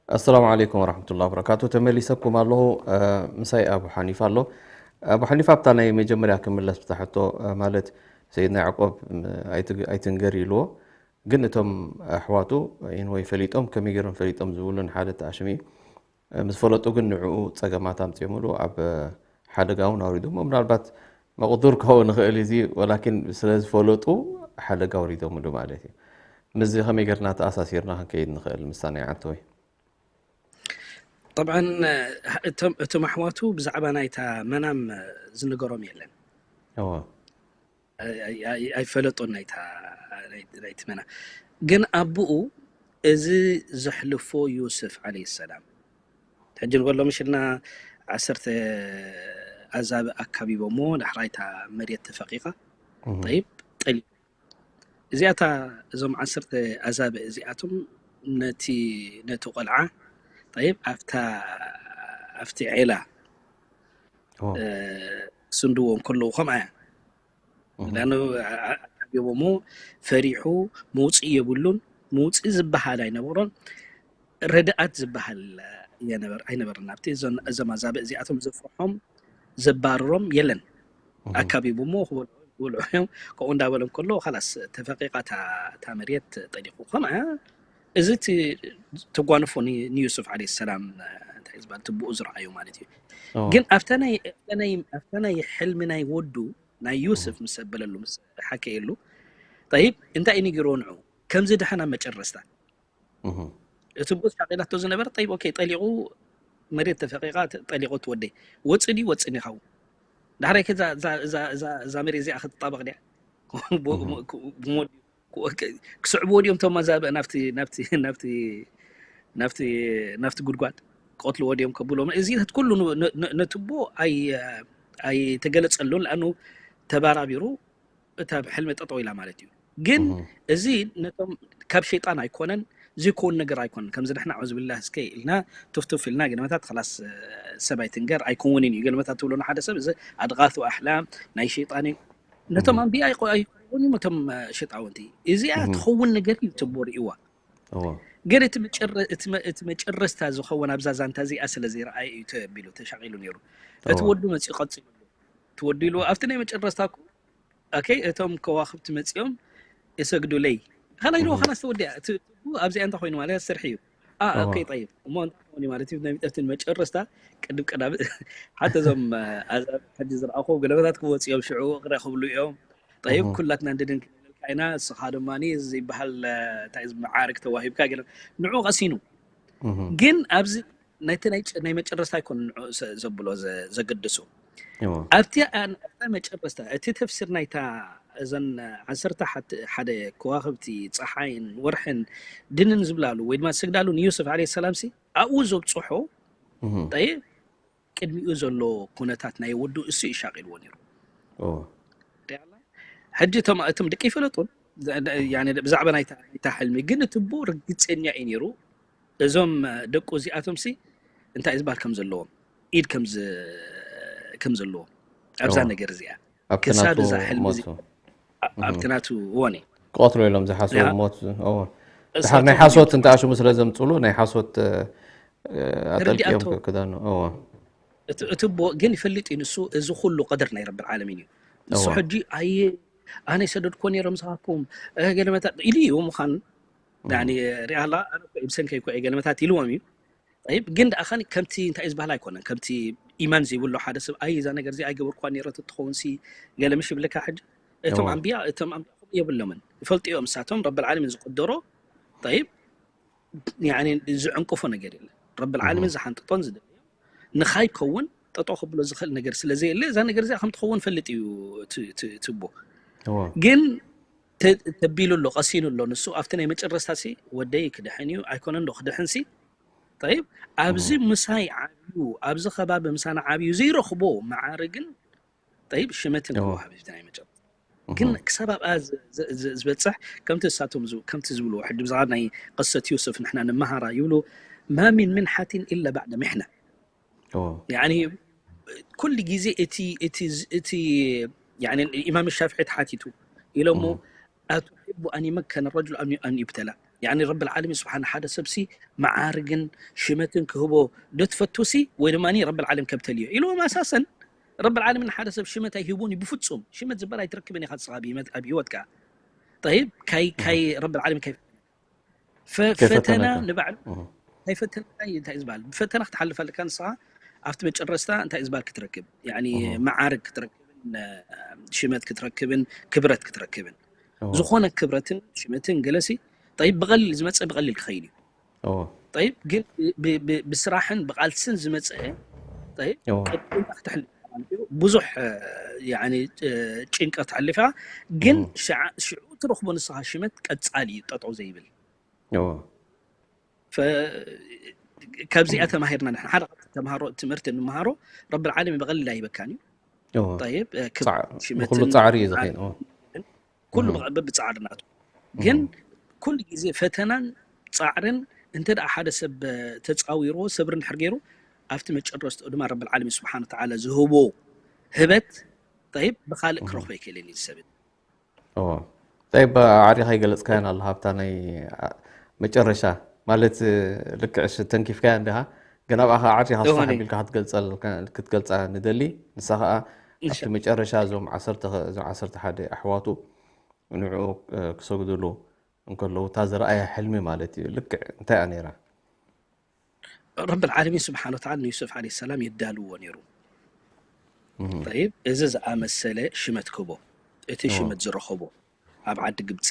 ኣሰላሙ ዓለይኩም ወራሕመቱላሂ ወበረካቱ። ተመሊሰኩም ኣለኹ። ምሳይ ኣቡ ሓኒፋ ኣሎ። ኣቡ ሓኒፋ ኣብታ ናይ መጀመርያ ክምለስ ብታ ሕቶ ማለት ሰይድና ያዕቆብ ኣይትንገር ኢልዎ፣ ግን እቶም ኣሕዋቱ ኢንወይ ፈሊጦም ከመይ ገይሮም ፈሊጦም ዝብሉን ሓደ ተኣሽሚ ምስ ፈለጡ ግን ንዕኡ ፀገማት ኣምፅኦምሉ ኣብ ሓደጋ እውን ኣውሪዶሞ። ምናልባት መቕዱር ክኸውን ይኽእል እዚ፣ ወላኪን ስለ ዝፈለጡ ሓደጋ ኣውሪዶምሉ ማለት እዩ። ምስዚ ከመይ ጌርና ተኣሳሲርና ክንከይድ ንኽእል? ምሳና ይዓንተወይ። ጠብዓን እቶም እቶም ኣሕዋቱ ብዛዕባ ናይታ መናም ዝነገሮም የለን። እወ። ኣይፈለጦን ናይታ ናይቲ መና። ግን ኣቦኡ እዚ ዘሕልፎ ዩስፍ ዓለይሂ ሰላም ሕጂ ንበሎ ምሽልና ዓሰርተ ኣዛብእ ኣካቢቦሞ ዳሕራይታ መሬት ተፈቂቃ ጠይብ ጠሊ እዚኣታ እዞም ዓሰርተ ኣዛብእ እዚኣቶም ነቲ ነቲ ቆልዓ ጠይብ ኣብታ ኣብቲ ዔላ ስንድዎ እንከለዉ ከምኣ እያ ላኑ ኣቢቦሞ ፈሪሑ መውፅኢ የብሉን። መውፅኢ ዝበሃል ኣይነበሮን። ርድኣት ዝበሃል ኣይነበርን ኣብቲ እዞም ኣዛብእ እዚኣቶም ዘፍርሖም ዘባርሮም የለን። ኣካቢቡ እሞ ክበልዑ እዮም። ከምኡ እንዳበለ እንከሎ ካላስ ተፈቂቃ እታ መርየት ጠሊቁ ከምኣ እዚ ተጓንፎ ንዩሱፍ ዓለ ሰላም እንታይ ዝበሃል ትብኡ ዝረኣዩ ማለት እዩ። ግን ኣብታ ናይ ሕልሚ ናይ ወዱ ናይ ዩስፍ ምስ ኣበለሉ ምስ ሓከየሉ ጠይብ እንታይ እዩ ነጊርዎ ንዑ ከምዚ ድሓን ኣብ መጨረስታ እቲ ብኡ ሻቂላቶ ዝነበረ ጠይብ ኦኬ ጠሊቑ መሬት ተፈቂቓ ጠሊቑ ትወደይ ወፂ ድዩ ወፅን ይኸውን ዳሕራይ ከ እዛ መሬት እዚኣ ክትጣበቕ ድያ ክስዕብዎ ድዮም እቶም ኣዛብእ ናብቲ ናብቲ ናብቲ ናብቲ ናብቲ ጉድጓድ ክቐትልዎ ድዮም ከብሎም? እዚታት ኩሉ ነትቦ ኣይተገለፀሉን። ለኣኑ ተባራቢሩ እታ ሕልሚ ጠጠው ኢላ ማለት እዩ። ግን እዚ ነቶም ካብ ሸይጣን ኣይኮነን፣ ዝኮን ነገር ኣይኮነን። ከምዚ ንሕና ኣዑዝ ብላህ እስከ ኢልና ቱፍቱፍ ኢልና ገለመታት ላስ ሰብ ኣይትንገር ኣይከውንን እዩ። ገለመታት ትብሎ ንሓደ ሰብ እዚ ኣድቃቱ ኣሕላም ናይ ሸይጣን እዩ። ነቶም ኣንቢያ ኣይኮ- ኣይኮውን እዮም እቶም ሸጣውንቲ። እዚኣ ትኸውን ነገር እዩ ትቦ ርእዋ። ግን እቲ መጨረ- እቲ መ- እቲ መጨረስታ ዝኸውን ኣብዛ ዛንታ እዚኣ ስለ ዘይረኣየ እዩ ተቢሉ ተሻቒሉ ነይሩ። እቲ ወዱ መፂኡ ቀፂሉ እቲ ወዱ ኢሉ ኣብቲ ናይ መጨረስታ እኮ ኦኬ እቶም ከዋክብቲ መፂኦም የሰግዱለይ ካላ ኢሉ ካላስ ተወዲኣ። እቲ ትቡ ኣብዚኣ እንታይ ኮይኑ ማለት ስርሒ እዩ። ኦኬ ጠይብ እሞ እንታይ ኮይኑ ማለት እዩ ናይ ሚጠፍትን መጨረስታ ቅድም ቀዳም ሓተ እዞም ኣዛብ ሕጂ ዝረኣኹ ገለመታት ክወፅኦም ሽዑ እቕረ ክብሉ እዮም። ጠይብ ኩላትና እንድድን ክንብለልካ ኢና። እስኻ ድማ እዚ ዘይበሃል እንታይ መዓርግ ተዋሂብካ ገለ ንዑ ቀሲኑ ግን ኣብዚ ናይቲ ናይ መጨረስታ ኣይኮነ ንዑ ዘብሎ ዘገድሱ ኣብቲ ኣብታ መጨረስታ እቲ ተፍሲር ናይታ እዘን ዓሰርተ ሓደ ከዋክብቲ ፀሓይን ወርሕን ድንን ዝብላሉ ወይ ድማ ዝሰግዳሉ ንዩስፍ ዓለ ሰላም ሲ ኣብኡ ዘብፅሖ ጠይብ ቅድሚኡ ዘሎ ኩነታት ናይ ወዱ እሱ ይሻቂልዎ ነይሩ። ሕጂ እቶም እቶም ደቂ ይፈለጡን ብዛዕባ ናይታ ሕልሚ ግን እቲ ቡ ርግፀኛ እዩ ነይሩ። እዞም ደቁ እዚኣቶም ሲ እንታይ ዝበሃል ከም ዘለዎም ኢድ ከም ዘለዎም ኣብዛ ነገር እዚኣ ክሳብ እዛ ሕልሚ ኣብቲ ናቱ እዋን እዩ ክቐትሎ ኢሎም ዝሓስቡ ሞት ድሓር ናይ ሓሶት እንተኣሽሙ ስለ ዘምፅሉ ናይ ሓሶት ኣጠልቂዮም ክዳኑ እቲ ቦ ግን ይፈልጥ እዩ ንሱ እዚ ኩሉ ቀደር ናይ ረብል ዓለሚን እዩ። ንሱ ሕጂ ኣየ ኣነ ይሰደድኮ ነይሮም ዝሃኩም ገለመታት ኢሉ እዩ ምዃን ሪኣላ ብሰንከይ ኮ ገለመታት ኢልዎም እዩ። ግን ደኣ ከምቲ እንታይ ዝበሃል ኣይኮነን ከምቲ ኢማን ዘይብሎ ሓደ ሰብ ኣይ እዛ ነገር እዚ ኣይገበርኳ ነይረ ትኸውን ሲ ገለ ምሽ ይብለካ ሕጂ እቶም ኣንቢያ እቶም ኣንቢያ የብሎምን ይፈልጡ እዮም እሳቶም ረብል ዓለሚን ዝቀደሮ ጠይብ ዝዕንቅፎ ነገር የለን። ረብል ዓለሚን ዝሓንጥጦን ዝደለዮ ንኻይከውን ጠጠው ክብሎ ዝኽእል ነገር ስለ ዘየለ እዛ ነገር እዚኣ ከም ትኸውን ፈልጥ እዩ ትቦ ግን ተቢሉ ኣሎ ቀሲኑ ኣሎ ንሱ ኣብቲ ናይ መጨረስታ ሲ ወደይ ክድሕን እዩ ኣይኮነን ዶ ክድሕን ሲ ጠይብ ኣብዚ ምሳይ ዓብዩ ኣብዚ ከባቢ ምሳና ዓብዩ ዘይረኽቦ መዓርግን ጠይብ ሽመትን ክወሃብ እዩ ናይ መጨረስታ ግን ክሳብ ኣብኣ ዝበፅሕ ከምቲ እሳቶም ከምቲ ዝብልዎ ሕጂ ብዛዕባ ናይ ቅሰት ዩስፍ ንሕና ንመሃራ ይብሉ ما من منحة إلا بعد محنة ኩሉ ግዜ እቲ ኢማም ሻፍዒ ተሓቲቱ ኢሎሞ أتحب أن يمكن الرجل أن يبتلى يعني رب العالمين سبحانه ሓደ ሰብሲ መዓርግን ሽመትን ክህቦ ዶ ትፈቱ ሲ ወይ ድማ ረብ ዓለም ከብተልዮ ኢልዎም ኣሳሰን ረብ ዓለምን ሓደ ሰብ ሽመት ኣይህቡን እዩ ብፍፁም ሽመት ዝበል ኣይትረክብን ኢኻ ንስኻ ኣብ ህይወትካ طيب ካይ ካይ ረብ ዓለም ካይ ፈተና ንባዕሉ እንታይ ፈተና እንታይ ዝበሃል ብፈተና ክትሓልፍ ኣለካ ንስኻ ኣብቲ መጨረስታ እንታይ ዝበሃል ክትረክብ መዓርግ ክትረክብን ሽመት ክትረክብን ክብረት ክትረክብን ዝኾነ ክብረትን ሽመትን ገለሲ ጠይብ ብቐሊል ዝመፀ ብቐሊል ክኸይድ እዩ ጠይብ ግን ብስራሕን ብቃልስን ዝመፀ ጠይብ ክትሕል ብዙሕ ጭንቀት ኣሊፋ ግን ሽዑ ትረኽቦ ንስኻ ሽመት ቀፃሊ እዩ ጠጠው ዘይብል ካብዚኣ ተማሂርና ንሕና ሓደ ተምሃሮ ትምህርቲ ንምሃሮ ረብል ዓለሚን ብቐሊል ኣይበካን እዩ ኩሉ ፃዕሪ እዩ ዝኸይድ ኩሉ ብፃዕሪ ናቱ ግን ኩሉ ግዜ ፈተናን ፃዕርን እንተ ሓደ ሰብ ተፃዊርዎ ሰብሪ እንድሕር ገይሩ ኣብቲ መጨረስቲ ድማ ረብል ዓለሚን ስብሓን ተዓላ ዝህቦ ህበት ጠይብ ብካልእ ክረኽቦ ይክእልን እዩ ዝሰብን ጠይብ ኣዕሪኻ ይገለፅካያን ኣሎ ሃብታ ናይ መጨረሻ ማለት ልክዕሽ ተንኪፍካያ እንዲኻ ግን ኣብኣ ከዓ ዓርዲኻ ስፋሕ ኣቢልካ ክትገልፃ ንደሊ ንሳ ከዓ ኣብቲ መጨረሻ እዞም ዓሰርተ ሓደ ኣሕዋቱ ንዕኡ ክሰግድሉ እንከለዉ እታ ዝረኣያ ሕልሚ ማለት እዩ ልክዕ እንታይ እያ ነይራ ረብል ዓለሚን ስብሓን ወተዓላ ንዩሱፍ ዓለ ሰላም የዳልዎ ነይሩ። ጠይብ እዚ ዝኣመሰለ ሽመት ክህቦ እቲ ሽመት ዝረኸቦ ኣብ ዓዲ ግብፂ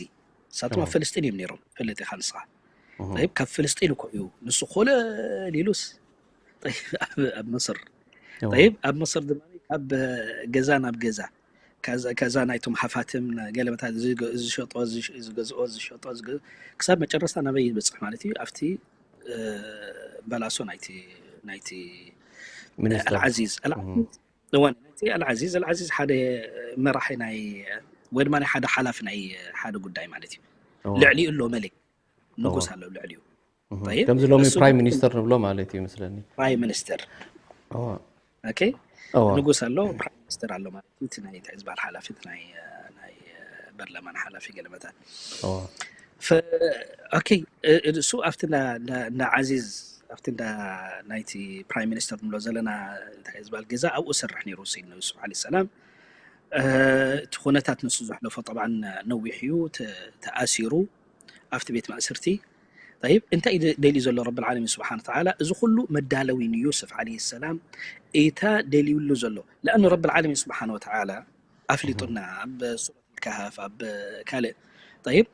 ንሳቶም ኣብ ፍልስጢን እዮም ነይሮም ትፈልጥ ኢኻ ንስኻ። ጠይብ ካብ ፍልስጢን እኮ እዩ ንሱ ኮለል ኢሉስ ጠይብ ኣብ- ኣብ መስር ጠይብ ኣብ መስር ድማ ካብ ገዛ ናብ ገዛ ከዛ ናይቶም ሃፋትም ገለመታት ዝሸጦ ዝገዝኦ ዝሸጦ ክሳብ መጨረስታ ናበይ ይበፅሕ ማለት እዩ? ኣብቲ በላሶ ናይቲ ናይቲ ኣልዓዚዝ ኣልዓዚዝ እዋን ናይቲ ኣልዓዚዝ ኣልዓዚዝ ሓደ መራሒ ናይ ወይ ድማ ናይ ሓደ ሓላፊ ናይ ሓደ ጉዳይ ማለት እዩ። ልዕሊኡ ኣሎ መሊክ ንጉስ ኣሎ ልዕሊኡ። ከምዚ ሎሚ ፕራይም ሚኒስተር ንብሎ ማለት እዩ መስለኒ። ፕራይም ሚኒስተር እዋ ኦኬ ንጉስ ኣሎ ፕራይም ሚኒስተር ኣሎ ማለት እዩ። እቲ ናይ እንታይ ዝበሃል ሓላፊ እቲ ናይ ናይ በርለማን ሓላፊ ገለመታት እዋ ኦኬ እሱ ኣብቲ እንዳ ዓዚዝ ኣብቲ እንዳ ናይቲ ፕራይም ሚኒስተር ንብሎ ዘለና እንታይ ዝበሃል ገዛ ኣብኡ ዝሰርሕ ነይሩ ሰይድና ዩሱፍ ዓለይሂ ሰላም። እቲ ኩነታት ንሱ ዘሕለፎ ጠብዓን ነዊሕ እዩ ተኣሲሩ ኣብቲ ቤት ማእስርቲ። طيب እንታይ እዩ ደልዩ ዘሎ ረብል ዓለሚን ስብሓን ወተዓላ? እዚ ኩሉ መዳለዊ ንዩስፍ ዓለይሂ ሰላም እታ ደልዩሉ ዘሎ ለኣኑ ረብል ዓለሚን ስብሓን ወተዓላ ኣፍሊጡና ኣብ ሱረት ካሃፍ ኣብ ካልእ طيب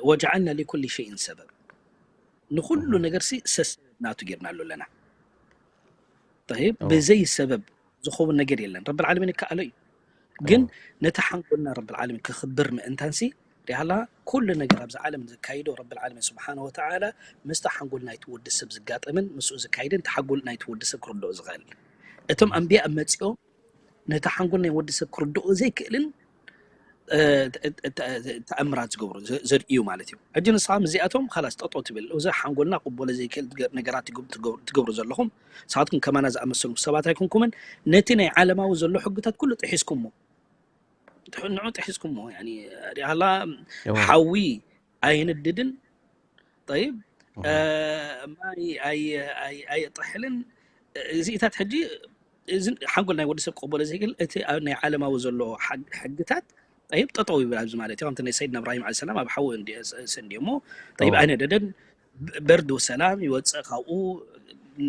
ወጀዓልና ሊኩል ሸይን ሰበብ ንኩሉ ነገር ሲ ሰሰብ ናቱ ጌርናሉ ኣለና። طيب ብዘይ ሰበብ ዝኸውን ነገር የለን። ረብል ዓለሚን ይከኣሎ እዩ። ግን ነቲ ሓንጎልና ረብል ዓለሚን ክኽብር ምእንታንሲ ሪሃላ ኩሉ ነገር ኣብዚ ዓለም ዘካይዶ ረብል ዓለሚን ስብሓነ ወተዓላ ምስቲ ሓንጎል ናይቲ ወዲ ሰብ ዝጋጠምን ምስኡ ዝካይድን እቲ ሓንጎል ናይቲ ወዲ ሰብ ክርድኦ ዝኽእል እቶም ኣንቢያ መፂኦም ነቲ ሓንጎል ናይ ወዲ ሰብ ክርድኦ ዘይክእልን ተኣምራት ዝገብሩ ዘርእዩ ማለት እዩ። ሕጂ ንስኻ ምስዚኣቶም ኻላስ ጠጦ ትብል እዚ ሓንጎልና ቅበሎ ዘይክእል ነገራት ትገብሩ ዘለኹም ንስኻትኩም ከማና ዝኣመሰሉ ሰባት ኣይኮንኩምን። ነቲ ናይ ዓለማዊ ዘሎ ሕግታት ኩሉ ጥሒስኩሞ ንዑ ጥሒስኩሞ ሪኣላ ሓዊ ኣይንድድን طيب ማይ ኣየጥሕልን እዚኢታት ሕጂ እዚ ሓንጎል ናይ ወዲ ሰብ ክቕበሎ ዘይክእል እቲ ናይ ዓለማዊ ዘሎ ሕግታት طيب ጠጠው ይብል ኣብዚ ማለት እዩ። ከምቲ ናይ ሰይድና እብራሂም ዓለይሂ ሰላም ኣብ ሓዊ እንዲሞ طيب ኣይነደደን በርዱ ሰላም ይወፅእ ካብኡ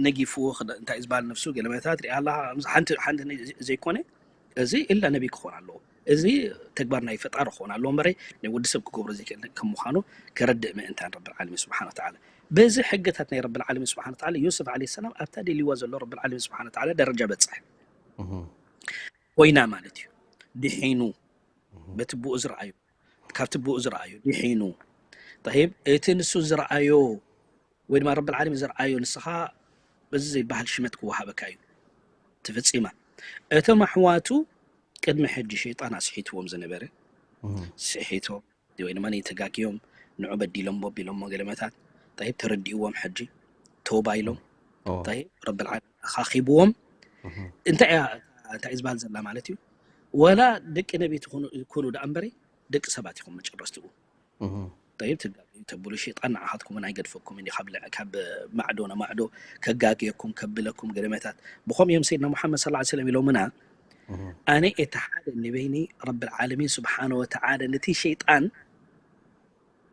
ነጊፍዎ እንታይ ዝበሃል ነፍሱ ገለመታት ሪኣ ኣለኻ ሓንቲ ዘይኮነ እዚ ኢላ ነቢ ክኾን ኣለዎ። እዚ ተግባር ናይ ፈጣሪ ክኾን ኣለዎ እምበረ ናይ ወዲ ሰብ ክገብሮ ዘይክእል ከም ምዃኑ ከረድእ ምእንታን ረብል ዓለሚን ስብሓን ወተዓላ በዚ ሕግታት ናይ ረብል ዓለሚን ስብሓን ወተዓላ ዮስፍ ዓለይሂ ሰላም ኣብታ ደልይዋ ዘሎ ረብል ዓለሚን ስብሓን ወተዓላ ደረጃ በፅሐ። ኮይና ማለት እዩ ድሒኑ በቲ ብኡ ዝረኣዩ ካብቲ ብኡ ዝረኣዩ ድሒኑ طيب እቲ ንሱ ዝረኣዮ ወይ ድማ ረብል ዓለሚን ዝረኣዮ ንስኻ በዚ ዘይበሃል ሽመት ክወሃበካ እዩ ትፍፂማ። እቶም ኣሕዋቱ ቅድሚ ሕጂ ሸይጣን ኣስሒትዎም ዝነበረ ስሒቶም ወይ ድማ ተጋግዮም ንዑ በዲሎሞ ቢሎሞ ገለመታት طيب ተረዲእዎም ሕጂ ተውባ ኢሎም طيب ረብል ዓለሚን ኣኻኺብዎም እንታይ እያ እንታይ ዝበሃል ዘላ ማለት እዩ። ወላ ደቂ ነቢ ኩኑ ደኣ እምበረ ደቂ ሰባት ኢኹም መጨረስትኡ طيب ትጋገዩ ተብሉ ሸይጣን ንዓኻትኩም እውን ኣይገድፈኩም እዩ ካብ ማዕዶ ንማዕዶ ከጋግየኩም ከብለኩም ገለመታት ብኸም እዮም ሰይድና ሙሓመድ صلى الله عليه وسلم ኢሎምና ኣነ እቲ ሓደ ንበይኒ ረብል ዓለሚን ስብሓነ ወተዓላ ነቲ ሸይጣን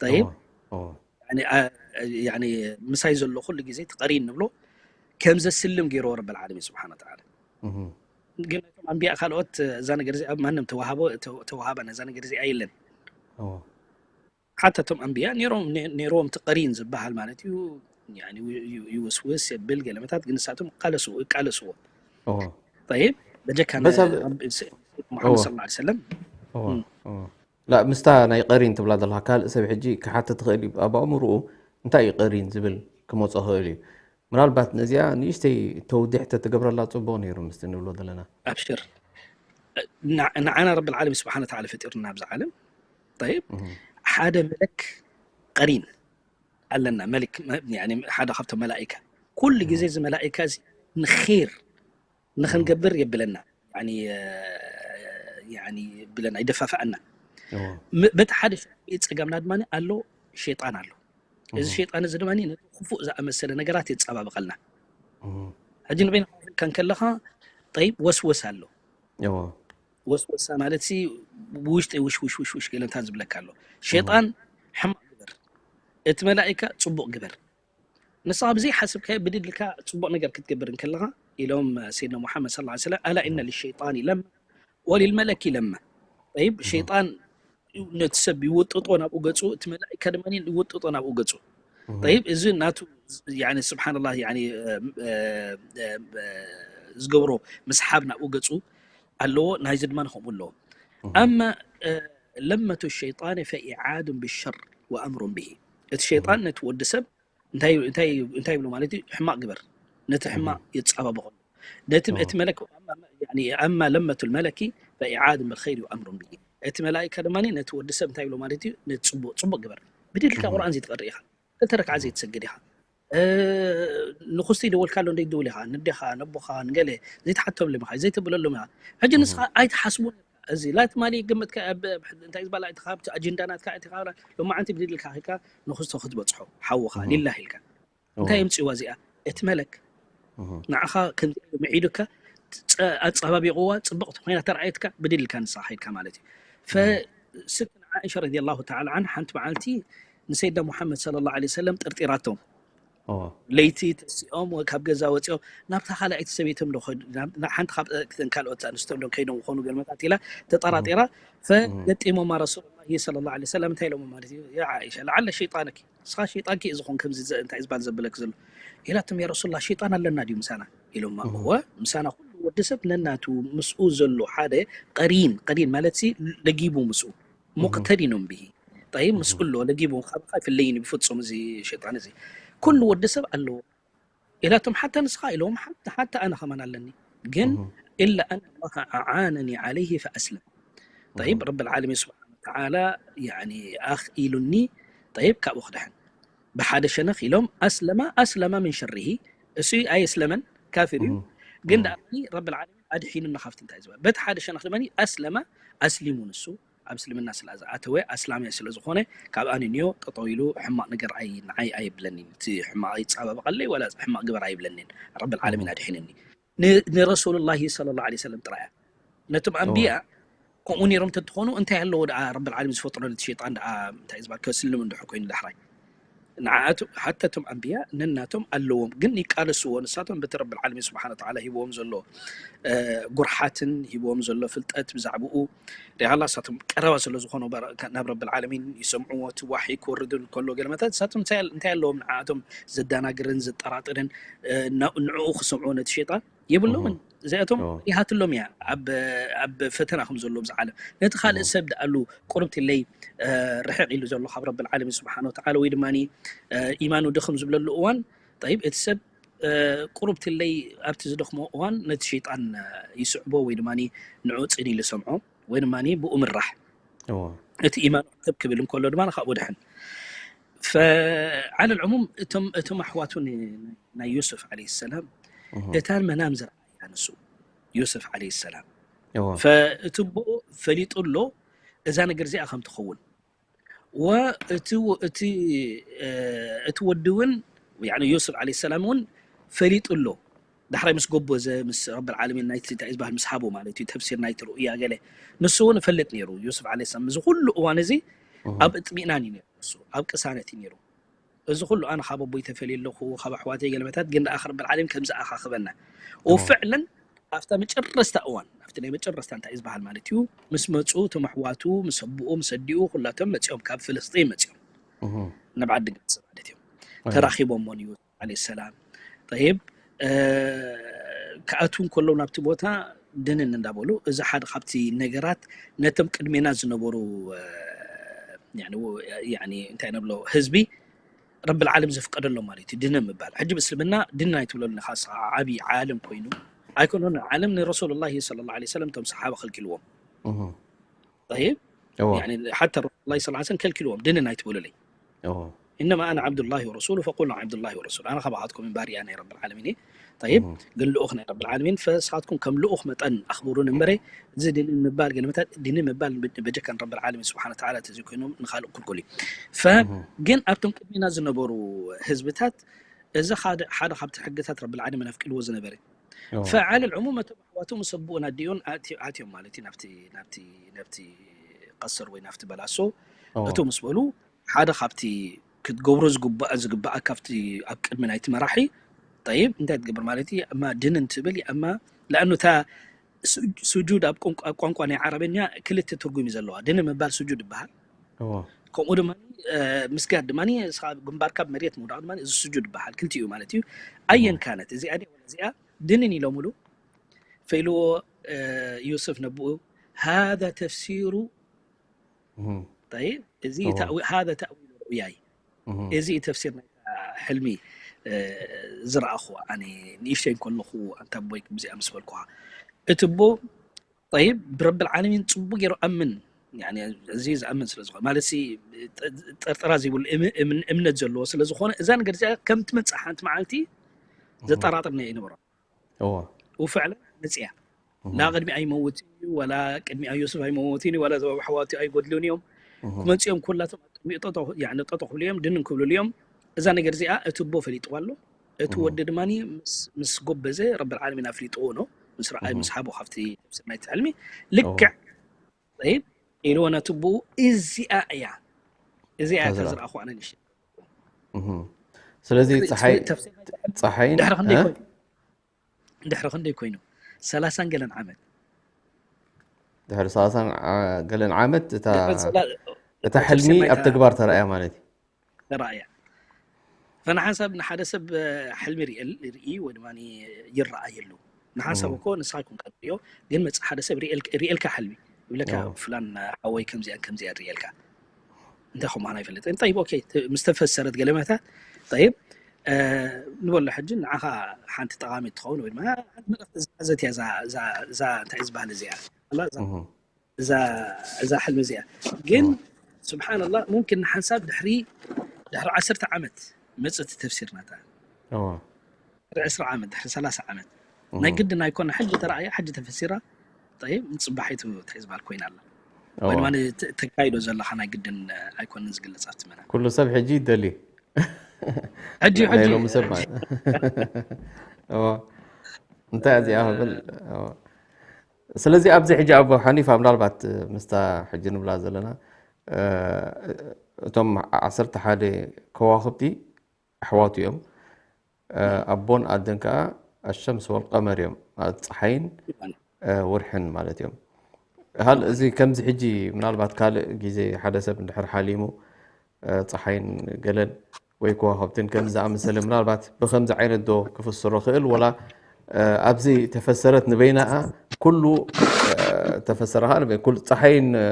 طيب ምሳይ ዘሎ ኩሉ ግዜ እቲ ቀሪን ንብሎ ከም ዘስልም ገይርዎ ረብል ዓለሚን ስብሓነ ወተዓላ ግን ነቶም ኣንቢያ ካልኦት እዛ ነገር እዚኣ ማንም ተዋሃቦ ተዋሃባ ነዛ ነገር እዚኣ የለን ሓታ እቶም ኣንቢያ ነይሮም ነይሮም እቲ ቀሪን ዝበሃል ማለት እዩ ይውስውስ የብል ገለመታት ግን ንሳቶም ይቃለስዎ ይቃለስዎ طيب በጀካ ሙሓመድ صلى الله عليه وسلم ላ ምስታ ናይ ቀሪን ትብላ ዘለካ ካልእ ሰብ ሕጂ ክሓትት ትኽእል እዩ ኣብ ኣእምርኡ እንታይ እዩ ቀሪን ዝብል ክመፆ ክእል እዩ ምናልባት ነዚኣ ንእሽተይ ተውዲሕ ተትገብረላ ፅቡቅ ነይሩ ምስቲ ንብሎ ዘለና ኣብሽር ንዓና ረብል ዓለሚን ስብሓን ወተዓላ ፈጢሩና ኣብዚ ዓለም طيب ሓደ መለክ ቀሪን ኣለና መሊክ ሓደ ካብቶም መላኢካ ኩሉ ግዜ እዚ መላኢካ እዚ ንር ንክንገብር የብለና ብለና ይደፋፍኣና በቲ ሓደ ሸ ፀገምና ድማ ኣሎ ሸጣን ኣሎ እዚ ሸጣን እዚ ድማ ነቲ ክፉእ ዝኣመሰለ ነገራት የፀባብቐልና ሕጂ ንበይንካ ከለኻ ጠይብ ወስወስ ኣሎ ወስወሳ ማለት ሲ ብውሽጢ ውሽ ውሽ ውሽ ውሽ ገለንታ ዝብለካ ኣሎ ሸጣን ሕማቅ ግበር እቲ መላኢካ ፅቡቅ ግበር ንስኻ ብዘይ ሓስብካዮ ብድልካ ፅቡቅ ነገር ክትገብር እንከለኻ ኢሎም ሰይድና ሙሓመድ صلى الله عليه وسلم ألا إن للشيطان لما وللملك لما طيب ሸይጣን ነቲ ሰብ ይወጥጦ ናብኡ ገፁ እቲ መላኢካ ድማ ይወጥጦ ናብኡ ገፁ طيب እዚ ናቱ يعني سبحان الله يعني ዝገብሮ ምስሓብ ናብኡ ገፁ ኣለዎ፣ ናይዚ ድማ ንኸምኡ ኣለዎ። ኣማ ለመቱ ሸይጣን ፈኢዓዱን ብሸር ወኣምሩን ብሂ። እቲ ሸይጣን ነቲ ወዲ ሰብ እንታይ እንታይ እንታይ ይብሎ ማለት እዩ? ሕማቕ ግበር፣ ነቲ ሕማቕ የጻባብቐሉ። ነቲ እቲ መለክ ኣማ ለመቱ መለኪ ፈኢዓዱን ብልኸይር ወኣምሩን ብሂ። እቲ መላእካ ድማ ነቲ ወዲ ሰብ እንታይ ይብሎ ማለት እዩ? ነቲ ጽቡቕ ጽቡቕ ግበር። ብድልካ ቁርኣን ዘይትቀርእ ኢኻ፣ ክልተ ረክዓ ዘይትሰግድ ኢኻ፣ ንኹስቲ ይደወልካ ኣሎ እንደ ይደውል ኢኻ፣ ንዴኻ፣ ነቦኻ፣ ንገለ ዘይትሓቶም ልምኻ፣ ዘይትብለሎም ኢኻ። ሕጂ ንስኻ ኣይትሓስቡን ኢኻ። እዚ ላ ትማሊ ግምትካ እንታይ ዝበላ ኢኻ፣ ኣብቲ ኣጀንዳ ናትካ ኢኻ፣ ሎማዓንቲ ብድልካ ኺድካ ንኹስቶ ክትበጽሖ ሓውኻ ሊላህ ኢልካ። እንታይ የምጽዋ እዚኣ? እቲ መለክ ንዓኻ ከምዚ ምዒዱካ፣ ኣጸባቢቕዋ ጽብቕቲ ኮይና ተረኣየትካ፣ ብድልካ ንስኻ ኸይድካ ማለት እዩ። ፈስትና ዓኢሻ ረዲየላሁ ተዓላ ዓንሃ ሓንቲ መዓልቲ ንሰይድና ሙሓመድ ሰለላሁ ዐለይሂ ወሰለም ጠርጢራቶም። ለይቲ ተሲኦም ካብ ገዛ ወፂኦም ናብታ ካልኣይቲ ሰበይቶም ዶ ሓንቲ ካብተን ካልኦት ኣንስቶም ዶ ከይዶም ክኾኑ ገርመታት ኢላ ተጠራጢራ። ፈገጢሞማ ረሱሉላሂ ሰለላሁ ዐለይሂ ወሰለም እንታይ ኢሎሞ ማለት እዩ? ያ ዓኢሻ ለዓለ ሸይጣንኪ፣ ንስኻ ሸይጣንኪ እዩ ዝኾን ከምዚ እንታይ ዝባል ዘብለክ ዘሎ ኢላቶም። ያ ረሱሉላህ ሸይጣን ኣለና ድዩ ምሳና ኢሎማ። እወ ምሳና ኩሉ ወዲ ሰብ ነናቱ ምስኡ ዘሎ ሓደ ቀሪን፣ ቀሪን ማለት ሲ ለጊቡ ምስኡ ሙቅተዲኑን ብሂ ጠይብ ምስኡ ኣለዎ ለጊቡ ካብኻ ኣይፍለይን እዩ ብፍፁም እዚ ሸይጣን እዚ ኩሉ ወዲ ሰብ ኣለዎ ኢላቶም። ሓታ ንስኻ ኢሎም ሓታ ኣነ ከማን ኣለኒ ግን ኢላ ኣን ኣላህ ኣዓነኒ ዓለይህ ፈኣስለም። ጠይብ ረቢ ልዓለሚን ስብሓን ወተዓላ ኣኽ ኢሉኒ። ጠይብ ካብኡ ክድሕን ብሓደ ሸነኽ ኢሎም ኣስለማ ኣስለማ ምን ሸርሂ። እሱ ኣየስለመን ካፊር እዩ ግን ደኣ ረቢ ልዓለሚን ኣድሒኑና ካብቲ እንታይ ዝበል በቲ ሓደ ሸነኽ ድማ ኣስለማ ኣስሊሙ ንሱ ኣብ እስልምና ስለ ዝኣተወ ኣስላማይ ስለ ዝኾነ ካብ ኣነ ንዮ ጠጠው ኢሉ ሕማቕ ነገር ኣይ ንዓይ ኣይብለኒን። እቲ ሕማቕ ይጻባበቐለይ ወላ ሕማቕ ግበር ኣይብለኒን። ረቢ ልዓለሚን ኣድሒንኒ። ንረሱሉላሂ ሰለላሁ ዐለይሂ ወሰለም ጥራያ። ነቶም ኣንብያ ከምኡ ነይሮም ተትኾኑ እንታይ ኣለዎ ደኣ ረቢ ልዓለሚን ዝፈጥሮ ነቲ ሸይጣን ደኣ እንታይ ዝበሃል ከስልም እንድሕር ኮይኑ ዳሕራይ ንዓቱ ሓታ እቶም ኣንብያ ነናቶም ኣለዎም ግን ይቃለስዎ ንሳቶም በቲ ረቢ ልዓለሚን ስብሓን ወተዓላ ሂብዎም ዘሎ ጉርሓትን ሂብዎም ዘሎ ፍልጠት ብዛዕባኡ ሪኣላ እሳቶም ቀረባ ስለ ዝኾኑ ናብ ረቢ ልዓለሚን ይሰምዕዎ እቲ ዋሒ ክወርድን ከሎ ገለመታት እሳቶም እንታይ ኣለዎም ንዓቶም ዘዳናግርን ዘጠራጥርን ንዕኡ ክሰምዕዎ ነቲ ሸይጣን የብሎምን። እዚኣቶም ይሃትሎም እያ ኣብ ፈተና ከም ዘለዎም ዝዓለም ነቲ ካልእ ሰብ ደኣሉ ቁርብትለይ ርሕቕ ኢሉ ዘሎ ካብ ረቢ ልዓለሚን ስብሓን ወተዓላ ወይ ድማ ኢማኑ ድኽም ዝብለሉ እዋን ጠይብ እቲ ሰብ ቁርብትለይ ኣብቲ ዝደኽሞ እዋን ነቲ ሸይጣን ይስዕቦ ወይ ድማ ንዑ ፅን ኢሉ ሰምዖ ወይ ድማ ብኡ ምራሕ እቲ ኢማኑ ክብ ክብል እንከሎ ድማ ንካብኡ ድሕን ፈዓለ ልዕሙም እቶም ኣሕዋቱ ናይ ዩሱፍ ዓለይሂ ሰላም እታ መናም ዝረኣያ ንሱ ዩሱፍ ዓለይሂ ሰላም እቲ ኣቦኡ ፈሊጡ ኣሎ እዛ ነገር እዚኣ ከም ትኸውን ወእቲ እቲ ወዲ እውን ዩሱፍ ዓለይሂ ሰላም እውን ፈሊጡ ኣሎ ዳሕራይ ምስ ጎቦዘ ምስ ረቢ ዓለሚን ናይቲ እንታይ ዝበሃል ምስ ሃቦ ማለት እዩ ተፍሲር ናይቲ ሩእያ ገለ ንሱ እውን እፈልጥ ነይሩ ዩሱፍ ዓለይሂ ሰላም እዚ ኩሉ እዋን እዚ ኣብ እጥሚእናን እዩ ነይሩ ንሱ ኣብ ቅሳነት እዩ ነይሩ እዚ ኩሉ ኣነ ካብ ኣቦይ ተፈልየ ኣለኹ ካብ ኣሕዋተይ ገለመታት ግን ደኣ ረቢ ዓለሚን ከም ዝኣኻኽበና ወፍዕለን ኣብታ መጨረስታ እዋን ኣብቲ ናይ መጨረስታ እንታይ ዝበሃል ማለት እዩ ምስ መፁ እቶም ኣሕዋቱ ምስ ኣቦኡ ምስ ኣዲኡ ኩላቶም መፂኦም ካብ ፍልስጢን መፂኦም ናብ ዓዲ ግብፂ ማለት እዮም ተራኺቦሞን እዩ ዓለይሂ ሰላም ጠይብ ክኣትዉ እንከለዉ ናብቲ ቦታ ድንን እንዳበሉ እዚ ሓደ ካብቲ ነገራት ነቶም ቅድሜና ዝነበሩ እንታይ ንብሎ ህዝቢ ረቢ ልዓለም ዘፍቀደሎም ማለት እዩ ድንን ምባል ሕጂ ብእስልምና ድንን ኣይትብለሉ ኢኻ ዓብዪ ዓለም ኮይኑ ኣይኮነን ዓለም ንረሱሉላሂ ሰለላሁ ዐለይሂ ወሰለም እቶም ሰሓባ ከልኪልዎም ጠይብ ሓታ ረሱሉላሂ ሰለላሁ ዐለይሂ ወሰለም ከልኪልዎም ድንን ኣይትበሉለይ إنما أنا عبد الله ورسوله فقولوا عبد الله ورسوله ኣነ ካባኻትኩም እምባር እያ ናይ ረቢ ልዓለሚን እየ طيب ግን ልኡኽ ናይ ረቢ ልዓለሚን ፈስኻትኩም ከም ልኡኽ መጠን ኣኽብሩን እምበረ እዚ ድንን ምባል ገለመታት ድንን ምባል በጀካን ረቢ ልዓለሚን ስብሓን ወተዓላ ተዘይኮይኖም ንኻልእ ክልኩል እዩ ፈ ግን ኣብቶም ቅድሚና ዝነበሩ ህዝብታት እዚ ሓደ ካብቲ ሕግታት ረቢ ልዓለሚን ኣፍቂድዎ ዝነበረ ፈዓለ ልዕሙም እቶም ኣሕዋቱ ምስ ኣቦኡን ኣዲኡን ኣትዮም ማለት እዩ ናብቲ ናብቲ ናብቲ ቀስር ወይ ናብቲ በላሶ እቶ ምስ በሉ ሓደ ካብቲ ክትገብሮ ዝግባእ ዝግባእ ካብቲ ኣብ ቅድሚ ናይቲ መራሒ ጠይብ እንታይ ትገብር ማለት እዩ እማ ድንን ትብል እማ ለኣኑ እታ ስጁድ ኣብ ቋንቋ ናይ ዓረበኛ ክልተ ትርጉም እዩ ዘለዋ ድን ምባል ስጁድ ይበሃል ከምኡ ድማ ምስጋድ ድማ ግንባርካ ብመሬት ምውዳቕ ድማ እዚ ስጁድ ይበሃል ክልቲኡ ማለት እዩ ኣየን ካነት እዚኣ እዚኣ ድንን ኢሎምሉ ፈኢልዎ ዩስፍ ነብኡ هذا تفسير طيب እዚ هذا تأويل رؤياي እዚ እዩ ተፍሲር ናይ ሕልሚ ዝረኣኹ ኣነ ንእሽተይ ከለኹ ኣንታ ኣቦይ ከምዚኣ ምስ በልኩኻ እቲ ኣቦ طيب ብረብል ዓለሚን ጽቡቅ ገይሩ ኣምን እዚ ዝኣምን ስለ ዝኾነ ማለት ጠርጠራ ዘይብሉ እምነት ዘለዎ ስለ ዝኾነ እዛ ነገር እዚኣ ከም ትመጽእ ሓንቲ መዓልቲ ዘጠራጥር ናይ ይንበሮ እዎ ውፍዕለ መጽያ ላ ቅድሚ ኣይመውት እዩ ወላ ቅድሚ ኣዮስፍ ኣይመውት እዩ ወላ ዘባብ ሓዋቲ ኣይጎድሉን እዮም ክመጽኦም ኩላቶም ጠጠ ክብሉ እዮም ድንን ክብሉ እዮም እዛ ነገር እዚኣ እቲ ኣቦ ፈሊጥዋ ኣሎ እቲ ወዲ ድማ ምስ ጎበዘ ረብል ዓለሚን ኣፍሊጥዎ ነው ምስ ረኣይ ምስ ሓቦ ካብቲ ተፍሲር ናይቲ ሕልሚ ልክዕ طيب ኢልዎ ነቲ ኣቦኡ እዚኣ እያ እዚኣ እያ ተዝረኣኹ ኣነ ንሽ ስለዚ ፀሓይ ፀሓይን ድሕሪ ክንደይ ኮይኑ ድሕሪ ክንደይ ኮይኑ ሰላሳን ገለን ዓመት ድሕሪ ሰላሳን ገለን ዓመት እታ ሕልሚ ኣብ ተግባር ተረኣያ ማለት እዩ ተረኣያ ፈንሓንሳብ ንሓደ ሰብ ሕልሚ ርኢ ወይ ድማ ይረኣየሉ ንሓንሳብ እኮ ንስኻ ይኮንካ ትሪኦ ግን መፅእ ሓደ ሰብ ሪኤልካ ሕልሚ ይብለካ ፍላን ሓወይ ከምዚኣን ከምዚኣን ሪኤልካ እንታይ ከምዃና ይፈልጥ ጠይብ ኦኬ ምስ ተፈሰረት ገለመታት ጠይብ ንበሎ ሕጂ ንዓኻ ሓንቲ ጠቓሚ ትኸውን ወይ ድማ ሓንቲ መልእኽቲ ዝሓዘት እያ እዛ እንታይ ዝበሃል እዚኣ እዛ ሕልሚ እዚኣ ግን ስብሓንላ ሙምኪን ንሓንሳብ ድሕሪ ድሕሪ ዓሰርተ ዓመት መፅእ እቲ ተፍሲር ናታ ድሕሪ ዕስራ ዓመት ድሕሪ ሰላሳ ዓመት ናይ ግድን ኣይኮነ ሕጂ ተረኣያ ሕጂ ተፈሲራ ጠይብ ንፅባሒቱ እንታይ ዝበሃል ኮይና ኣላ ወይ ድማ ተካይዶ ዘለካ ናይ ግድን ኣይኮነን ዝግለፅ ኣብቲ መና ኩሉ ሰብ ሕጂ ይደሊ ሕጂ ናይ ሕጂ ሎሚ ሰብ ማለት እዋ። እንታይ እዚኣ ክብል እዋ። ስለዚ ኣብዚ ሕጂ ኣቦ ሓኒፋ ምናልባት ምስታ ሕጂ ንብላ ዘለና እ፣ እቶም ዓሰርተ ሓደ ከዋኽብቲ ኣሕዋቱ እዮም እ፣ ኣቦን ኣደን ከዓ ኣሸምስ ወልቀመር እዮም ማለት ፀሓይን እ፣ ወርሕን ማለት እዮም ሃል እዚ ከምዚ ሕጂ ምናልባት ካልእ ግዜ ሓደ ሰብ እንድሕር ሓሊሙ እ፣ ፀሓይን ገለን ወይ ከዋኽብትን ከምዚ ዝኣመሰለ ምናልባት ብከምዚ ዓይነት ዶ ክፍስሮ ክእል ወላ እ፣ ኣብዚ ተፈሰረት ንበይናኣ ኩሉ እ፣ ተፈሰረ ከዓ ንበይ- ኩሉ ፀሓይን እ፣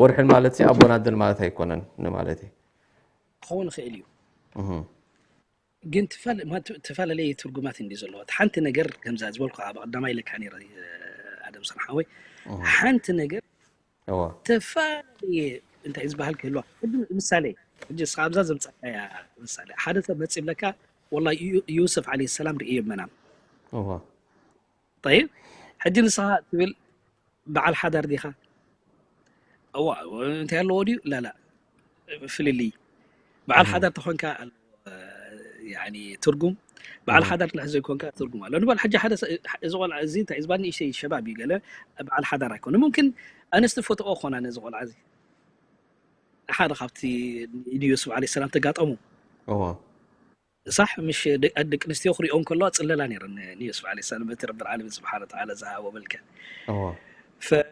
ወርሕን ማለት ሲ ኣቦን ኣደን ማለት ኣይኮነን ንማለት እዩ ክኸውን ይኽእል እዩ እህ። ግን ትፈል- ማ- ት- ተፈላለየ ትርጉማት እንዲ ዘለዎ እቲ ሓንቲ ነገር ከምዛ ዝበልኩ ኣብ ቀዳማይ ኢለካ ነረ ኣደም ሰንሓወይ ሓንቲ ነገር እዋ ተፈላለየ እንታይ ዝበሃል ክህልዋ ሕጂ ምሳሌ ሕጂ እስኻ ኣብዛ ዘምፀካያ ምሳሌ ሓደ ሰብ መፅ ይብለካ ወላ ዩ- ዩስፍ ዓለ ሰላም ርእየ መናም እዋ طيب ሕጂ ንስኻ ትብል በዓል ሓዳር ዲኻ እዋ እንታይ ኣለዎ ድዩ ላላ ፍልልይ በዓል ሓዳር ተኾንካ ኣለዎ ያኒ ትርጉም በዓል ሓዳር ንሕ ዘይኮንካ ትርጉም ኣሎ ንበል ሕጂ ሓደ ሰብ- እዚ ቆልዓ እዚ እንታይ ዝባል ንእሽተይ ሸባብ እዩ ገለ በዓል ሓዳር ኣይኮነ ሙምክን ኣንስቲ ፎቶኦ ኾና ነዚ ቆልዓ እዚ ሓደ ካብቲ ኢድ ዮሱፍ ዓለ ሰላም ተጋጠሙ እዋ ሳሕ ምሽ ደ- ደቂ ኣንስትዮ ክሪኦ ከለዋ ፅለላ ነይረን ንዮሱፍ ዓለ ሰላም በቲ ረቢ ዓለሚን ስብሓን ወተዓላ ዝሃቦ መልክዕ እዋ ፈ-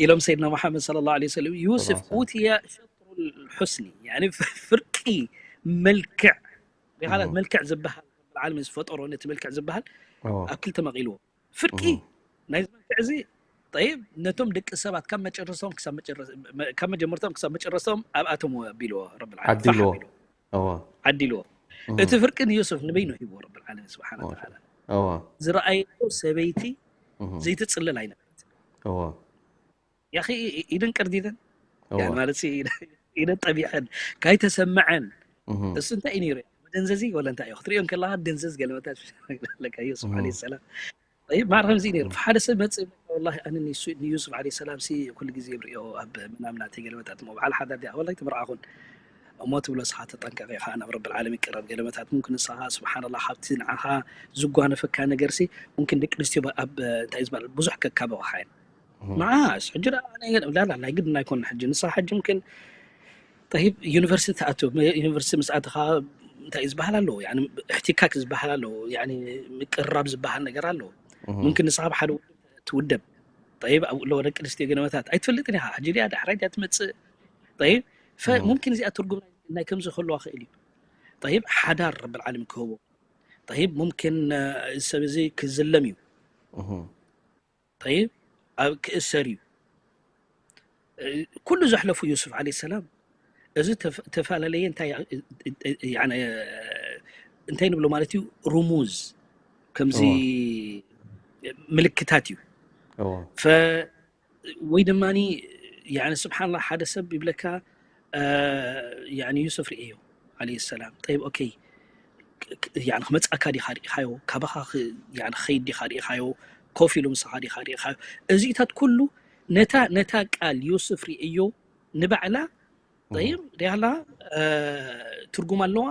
ኢሎም ሰይድና መሓመድ صلى الله عليه وسلم ዩስፍ ሰላም። ኡትየ ሸጥሩ ልሑስኒ ያኒ ፍርቂ መልክዕ ሪኻላት መልክዕ ዝበሃል ረቢ ዓለሚን ዝፈጠሮ ነቲ መልክዕ ዝበሃል እዋ ኣብ ክልተ መቒልዎ ፍርቂ ናይዚ መልክዕ እዚ ጠይብ ነቶም ደቂ ሰባት ካብ መጨረሶም ክሳብ መጨረ- መ- ካብ መጀመርቶም ክሳብ መጨረሶም ኣብኣቶም ኣቢልዎ ረቢ ዓለሚን ዓዲልዎ ፋሕ ኣቢልዎ። እዋ ዓዲልዎ እቲ ፍርቂ ንዮሱፍ ንበይኑ ሂብዎ ረቢ ዓለሚን ስብሓን ወተዓላ እዋ ዝረኣየቶ ሰበይቲ ዘይትፅለል ኣይነበረት እዋ ያኺ ኢደን ቀርዲደን እዋ ያን ማለት ሲ ኢደን ጠቢሐን ካይተሰምዐን እህ። እሱ እንታይ እዩ ነይሩ መደንዘዚ ወላ እንታይ እዩ ክትሪኦ ከለካ ደንዘዝ ገለመታት ኣለካ ዮሱፍ ዓለ ሰላም طيب ማዕረ ከምዚ ነይሩ ሓደ ሰብ መፅእ ወላ ኣነ ንሱ- ንዩሱፍ ዓለ ሰላም ሲ ኩሉ ግዜ ብሪኦ ኣብ ምናምናተይ ገለመታት ሞ በዓል ሓዳር ዲኣ ወላ ተመርዓኹን እሞ ትብሎ ስኻ ተጠንቀቕ ኢኻ ናብ ረብል ዓለሚን ቅረብ ገለመታት ሙምክን ንስኻ ስብሓንላ ካብቲ ንዓኻ ዝጓነፈካ ነገር ሲ ሙምክን ደቂ ኣንስትዮ ኣብ እንታይ ዝበሃል ብዙሕ ከካበቑኻ እየን መዓስ ሕጂ ደኣ ኣነ ላላ ናይ ግድና ኣይኮነ ሕጂ ንስኻ ሕጂ ሙምክን طيب ዩኒቨርሲቲ ትኣቱ ዩኒቨርሲቲ ምስ ኣተኻ እንታይ እዩ ዝበሃል ኣለዎ ያኒ እሕትካክ ዝበሃል ኣለዎ ያኒ ምቅርራብ ዝበሃል ነገር ኣለዎ ሙምክን ንስኻ ብሓደ ውድብ ትውደብ طيب ኣብኡ ኣለዎ ደቂ ኣንስትዮ ገለመታት ኣይትፈልጥን ኢኻ ሕጂ ዲኣ ዳሕራይ ዲኣ ትመፅእ طيب فممكن እዚኣ ትርጉም ናይ ከምዚ ክህልዋ ክእል እዩ طيب ሓዳር ረብል ዓለሚን ክህቦ طيب ممكن ሰብ እዚ ክዝለም እዩ እህ። طيب ኣብ ክእሰር እዩ። ኩሉ ዘሕለፉ ዩሱፍ ዓለይሂ ሰላም፣ እዚ ተፈላለየ እንታይ እንታይ ንብሎ ማለት እዩ፣ ርሙዝ፣ ከምዚ ምልክታት እዩ። ወይ ድማ ስብሓንላ ሓደ ሰብ ይብለካ ዩሱፍ ርእዮ ዓለይሂ ሰላም፣ ጠይብ ኦኬ፣ ክመፅኣካ ዲኻ ርኢኻዮ፣ ካባኻ ክኸይድ ዲኻ ርኢኻዮ፣ ኮፍ ኢሉ ምሳኻ ዲኻ ርኢኻዮ። እዚታት ኩሉ ነታ ነታ ቃል ዩሱፍ ርእዮ ንባዕላ ጠይብ ሪኣላ ትርጉም ኣለዋ።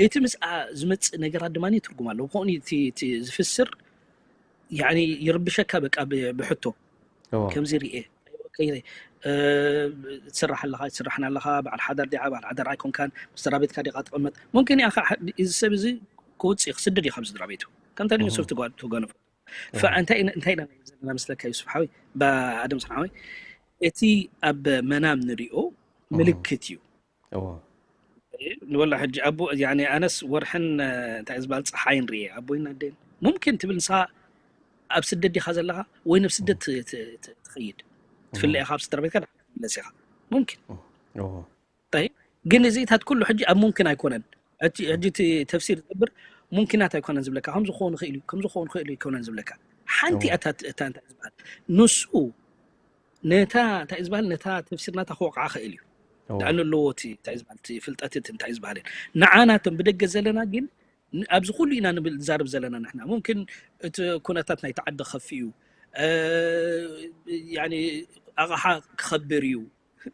እቲ ምስኣ ዝመፅእ ነገራት ድማ ትርጉም ኣለዎ። ብኸምኡ ዝፍስር ይርብሸካ በቃ ብሕቶ ከምዚ ርኤ ትስራሕ ኣለኻ ትስራሕን ኣለኻ በዓል ሓዳር ዲኻ በዓል ሓዳር ኣይኮንካን ስድራ ቤትካ ዲኻ ትቕመጥ ሙምኪን ኢኻ እዚ ሰብ እዚ ክውፅእ ክስደድ እዩ ካብ ስድራ ቤቱ ከምታ ዩሱፍ ትጓነፎ እንታይ ኢና ንብል ዘለና መስለካ ዩሱፍ ሓወይ ኣደም ስሓወይ እቲ ኣብ መናም ንሪኦ ምልክት እዩ ንወላ ሕጂ ኣቦ ያኔ ኣነስ ወርሕን እንታይ ዝበሃል ፀሓይን ርየ ኣቦይን ኣደይን ሙምኪን ትብል ንስኻ ኣብ ስደት ዲኻ ዘለኻ ወይ ናብ ስደት ትኸይድ ትፍለ ኢኻ ኣብ ስድራ ቤትካ ትምለስ ኢኻ ሙምኪን ግን እዚታት ኩሉ ሕጂ ኣብ ሙምኪን ኣይኮነን ሕጂ እቲ ተፍሲር ዝገብር ሙምኪናት ኣይኮነን ዝብለካ ከም ዝኸውን ክእል እዩ ከም ዝኸውን ክእል ኣይኮነን ዝብለካ ሓንቲ እታ እንታይ ዝበሃል ንሱ ነታ እንታይ ዝበሃል ነታ ተፍሲር ናታ ክወቕዓ ክእል እዩ ዳዕሉ ኣለዎ እቲ እንታይ ዝበሃል ፍልጠት እቲ እንታይ ዝበሃል ንዓናቶም ብደገ ዘለና ግን ኣብዚ ኩሉ ኢና ንብል ንዛርብ ዘለና ንሕና ሙምኪን እቲ ኩነታት ናይቲ ዓዲ ከፍ እዩ ኣቕሓ ክኸብር እዩ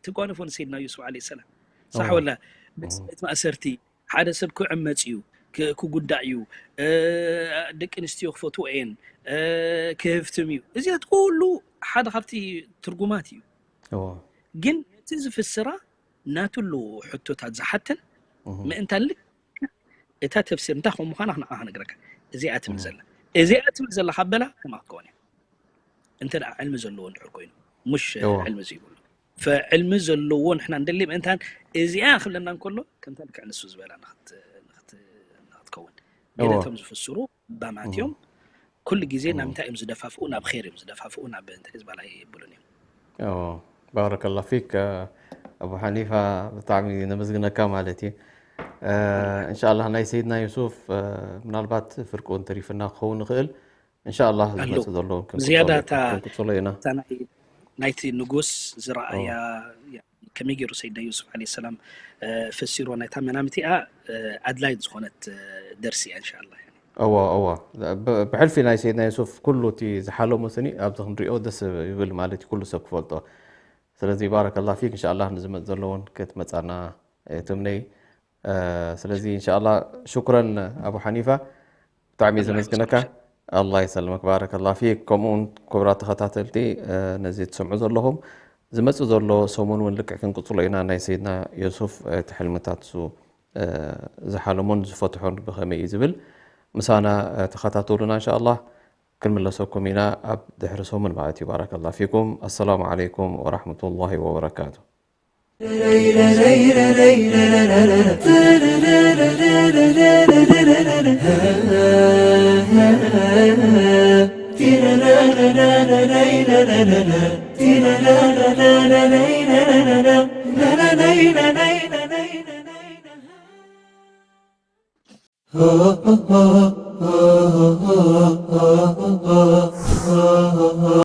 ትጓነፎ ንሰይድና ዩሱፍ ዓለ ሰላም ሳሕ ወላ ቤት ማእሰርቲ ሓደ ሰብ ክዕመፅ እዩ ክጉዳእ እዩ ደቂ ኣንስትዮ ክፈትዎ እየን ክህፍትም እዩ እዚያት ኩሉ ሓደ ካብቲ ትርጉማት እዩ ግን እቲ ዝፍስራ ናትሉ ሕቶታት ዝሓተን ምእንታን ልክ እታ ተፍሲር እንታይ ከም ምዃና ንዓኻ ክነግረካ እዚኣ ትብል ዘላ እዚኣ ትብል ዘላ ካብ በላ ከምኣ ክትከውን እያ እንተ ደኣ ዕልሚ ዘለዎ እንድሕር ኮይኑ ሙሽ ዕልሚ ዘይብሉ ፈዕልሚ ዘለዎ ንሕና እንደሊ ምእንታን እዚኣ ክብለና እንከሎ ከምታ ልክዕ ንሱ ዝበላ ንክትከውን ግን እቶም ዝፍስሩ ባማት እዮም ኩሉ ግዜ ናብ እንታይ እዮም ዝደፋፍኡ ናብ ር እዮም ዝደፋፍኡ ናብ እንታይ ዝበላ የብሉን እዮም ባረከላ ፊክ ኣቡ ሓኒፋ ብጣዕሚ ነመስግነካ ማለት እዩ እንሻላ ናይ ሰይድና ዩሱፍ ምናልባት ፍርቁ እንተሪፍና ክኸውን ንኽእል እንሻላ ዝመፅእ ዘሎ ዝያዳ ክንቅፅሎ ኢና ናይቲ ንጉስ ዝረኣያ ከመይ ገይሩ ሰይድና ዩሱፍ ለ ሰላም ፈሲሮ ናይታ መናምቲኣ ኣድላይት ዝኾነት ደርሲ እያ እንሻላ እዎ እዎ ብሕልፊ ናይ ሰይድና ዩሱፍ ኩሉ እቲ ዝሓለሙ ስኒ ኣብዚ ክንሪኦ ደስ ይብል ማለት እዩ ኩሉ ሰብ ክፈልጦ ስለዚ ባረከላ ፊክ እንሻላ ንዝመፅ ዘለውን ክትመፃና ትምነይ ስለዚ እንሻላ ሽኩረን ኣቡ ሓኒፋ ብጣዕሚ ዘመስግነካ ኣላ ይሰልመክ ባረከላ ፊክ ከምኡውን ክቡራት ተኸታተልቲ ነዚ ትሰምዑ ዘለኹም ዝመፅእ ዘሎ ሰሙን እውን ልክዕ ክንቅፅሎ ኢና ናይ ሰይድና ዮሱፍ እቲ ሕልምታት እሱ ዝሓለሞን ዝፈትሖን ብኸመይ እዩ ዝብል ምሳና ተኸታተሉና እንሻ ኣላ ክንምለሰኩም ኢና ኣብ ድሕሪ ሰሙን ማለት እዩ ባረከላ ፊኩም ኣሰላሙ ዓለይኩም ወራሕመቱላሂ ወበረካቱ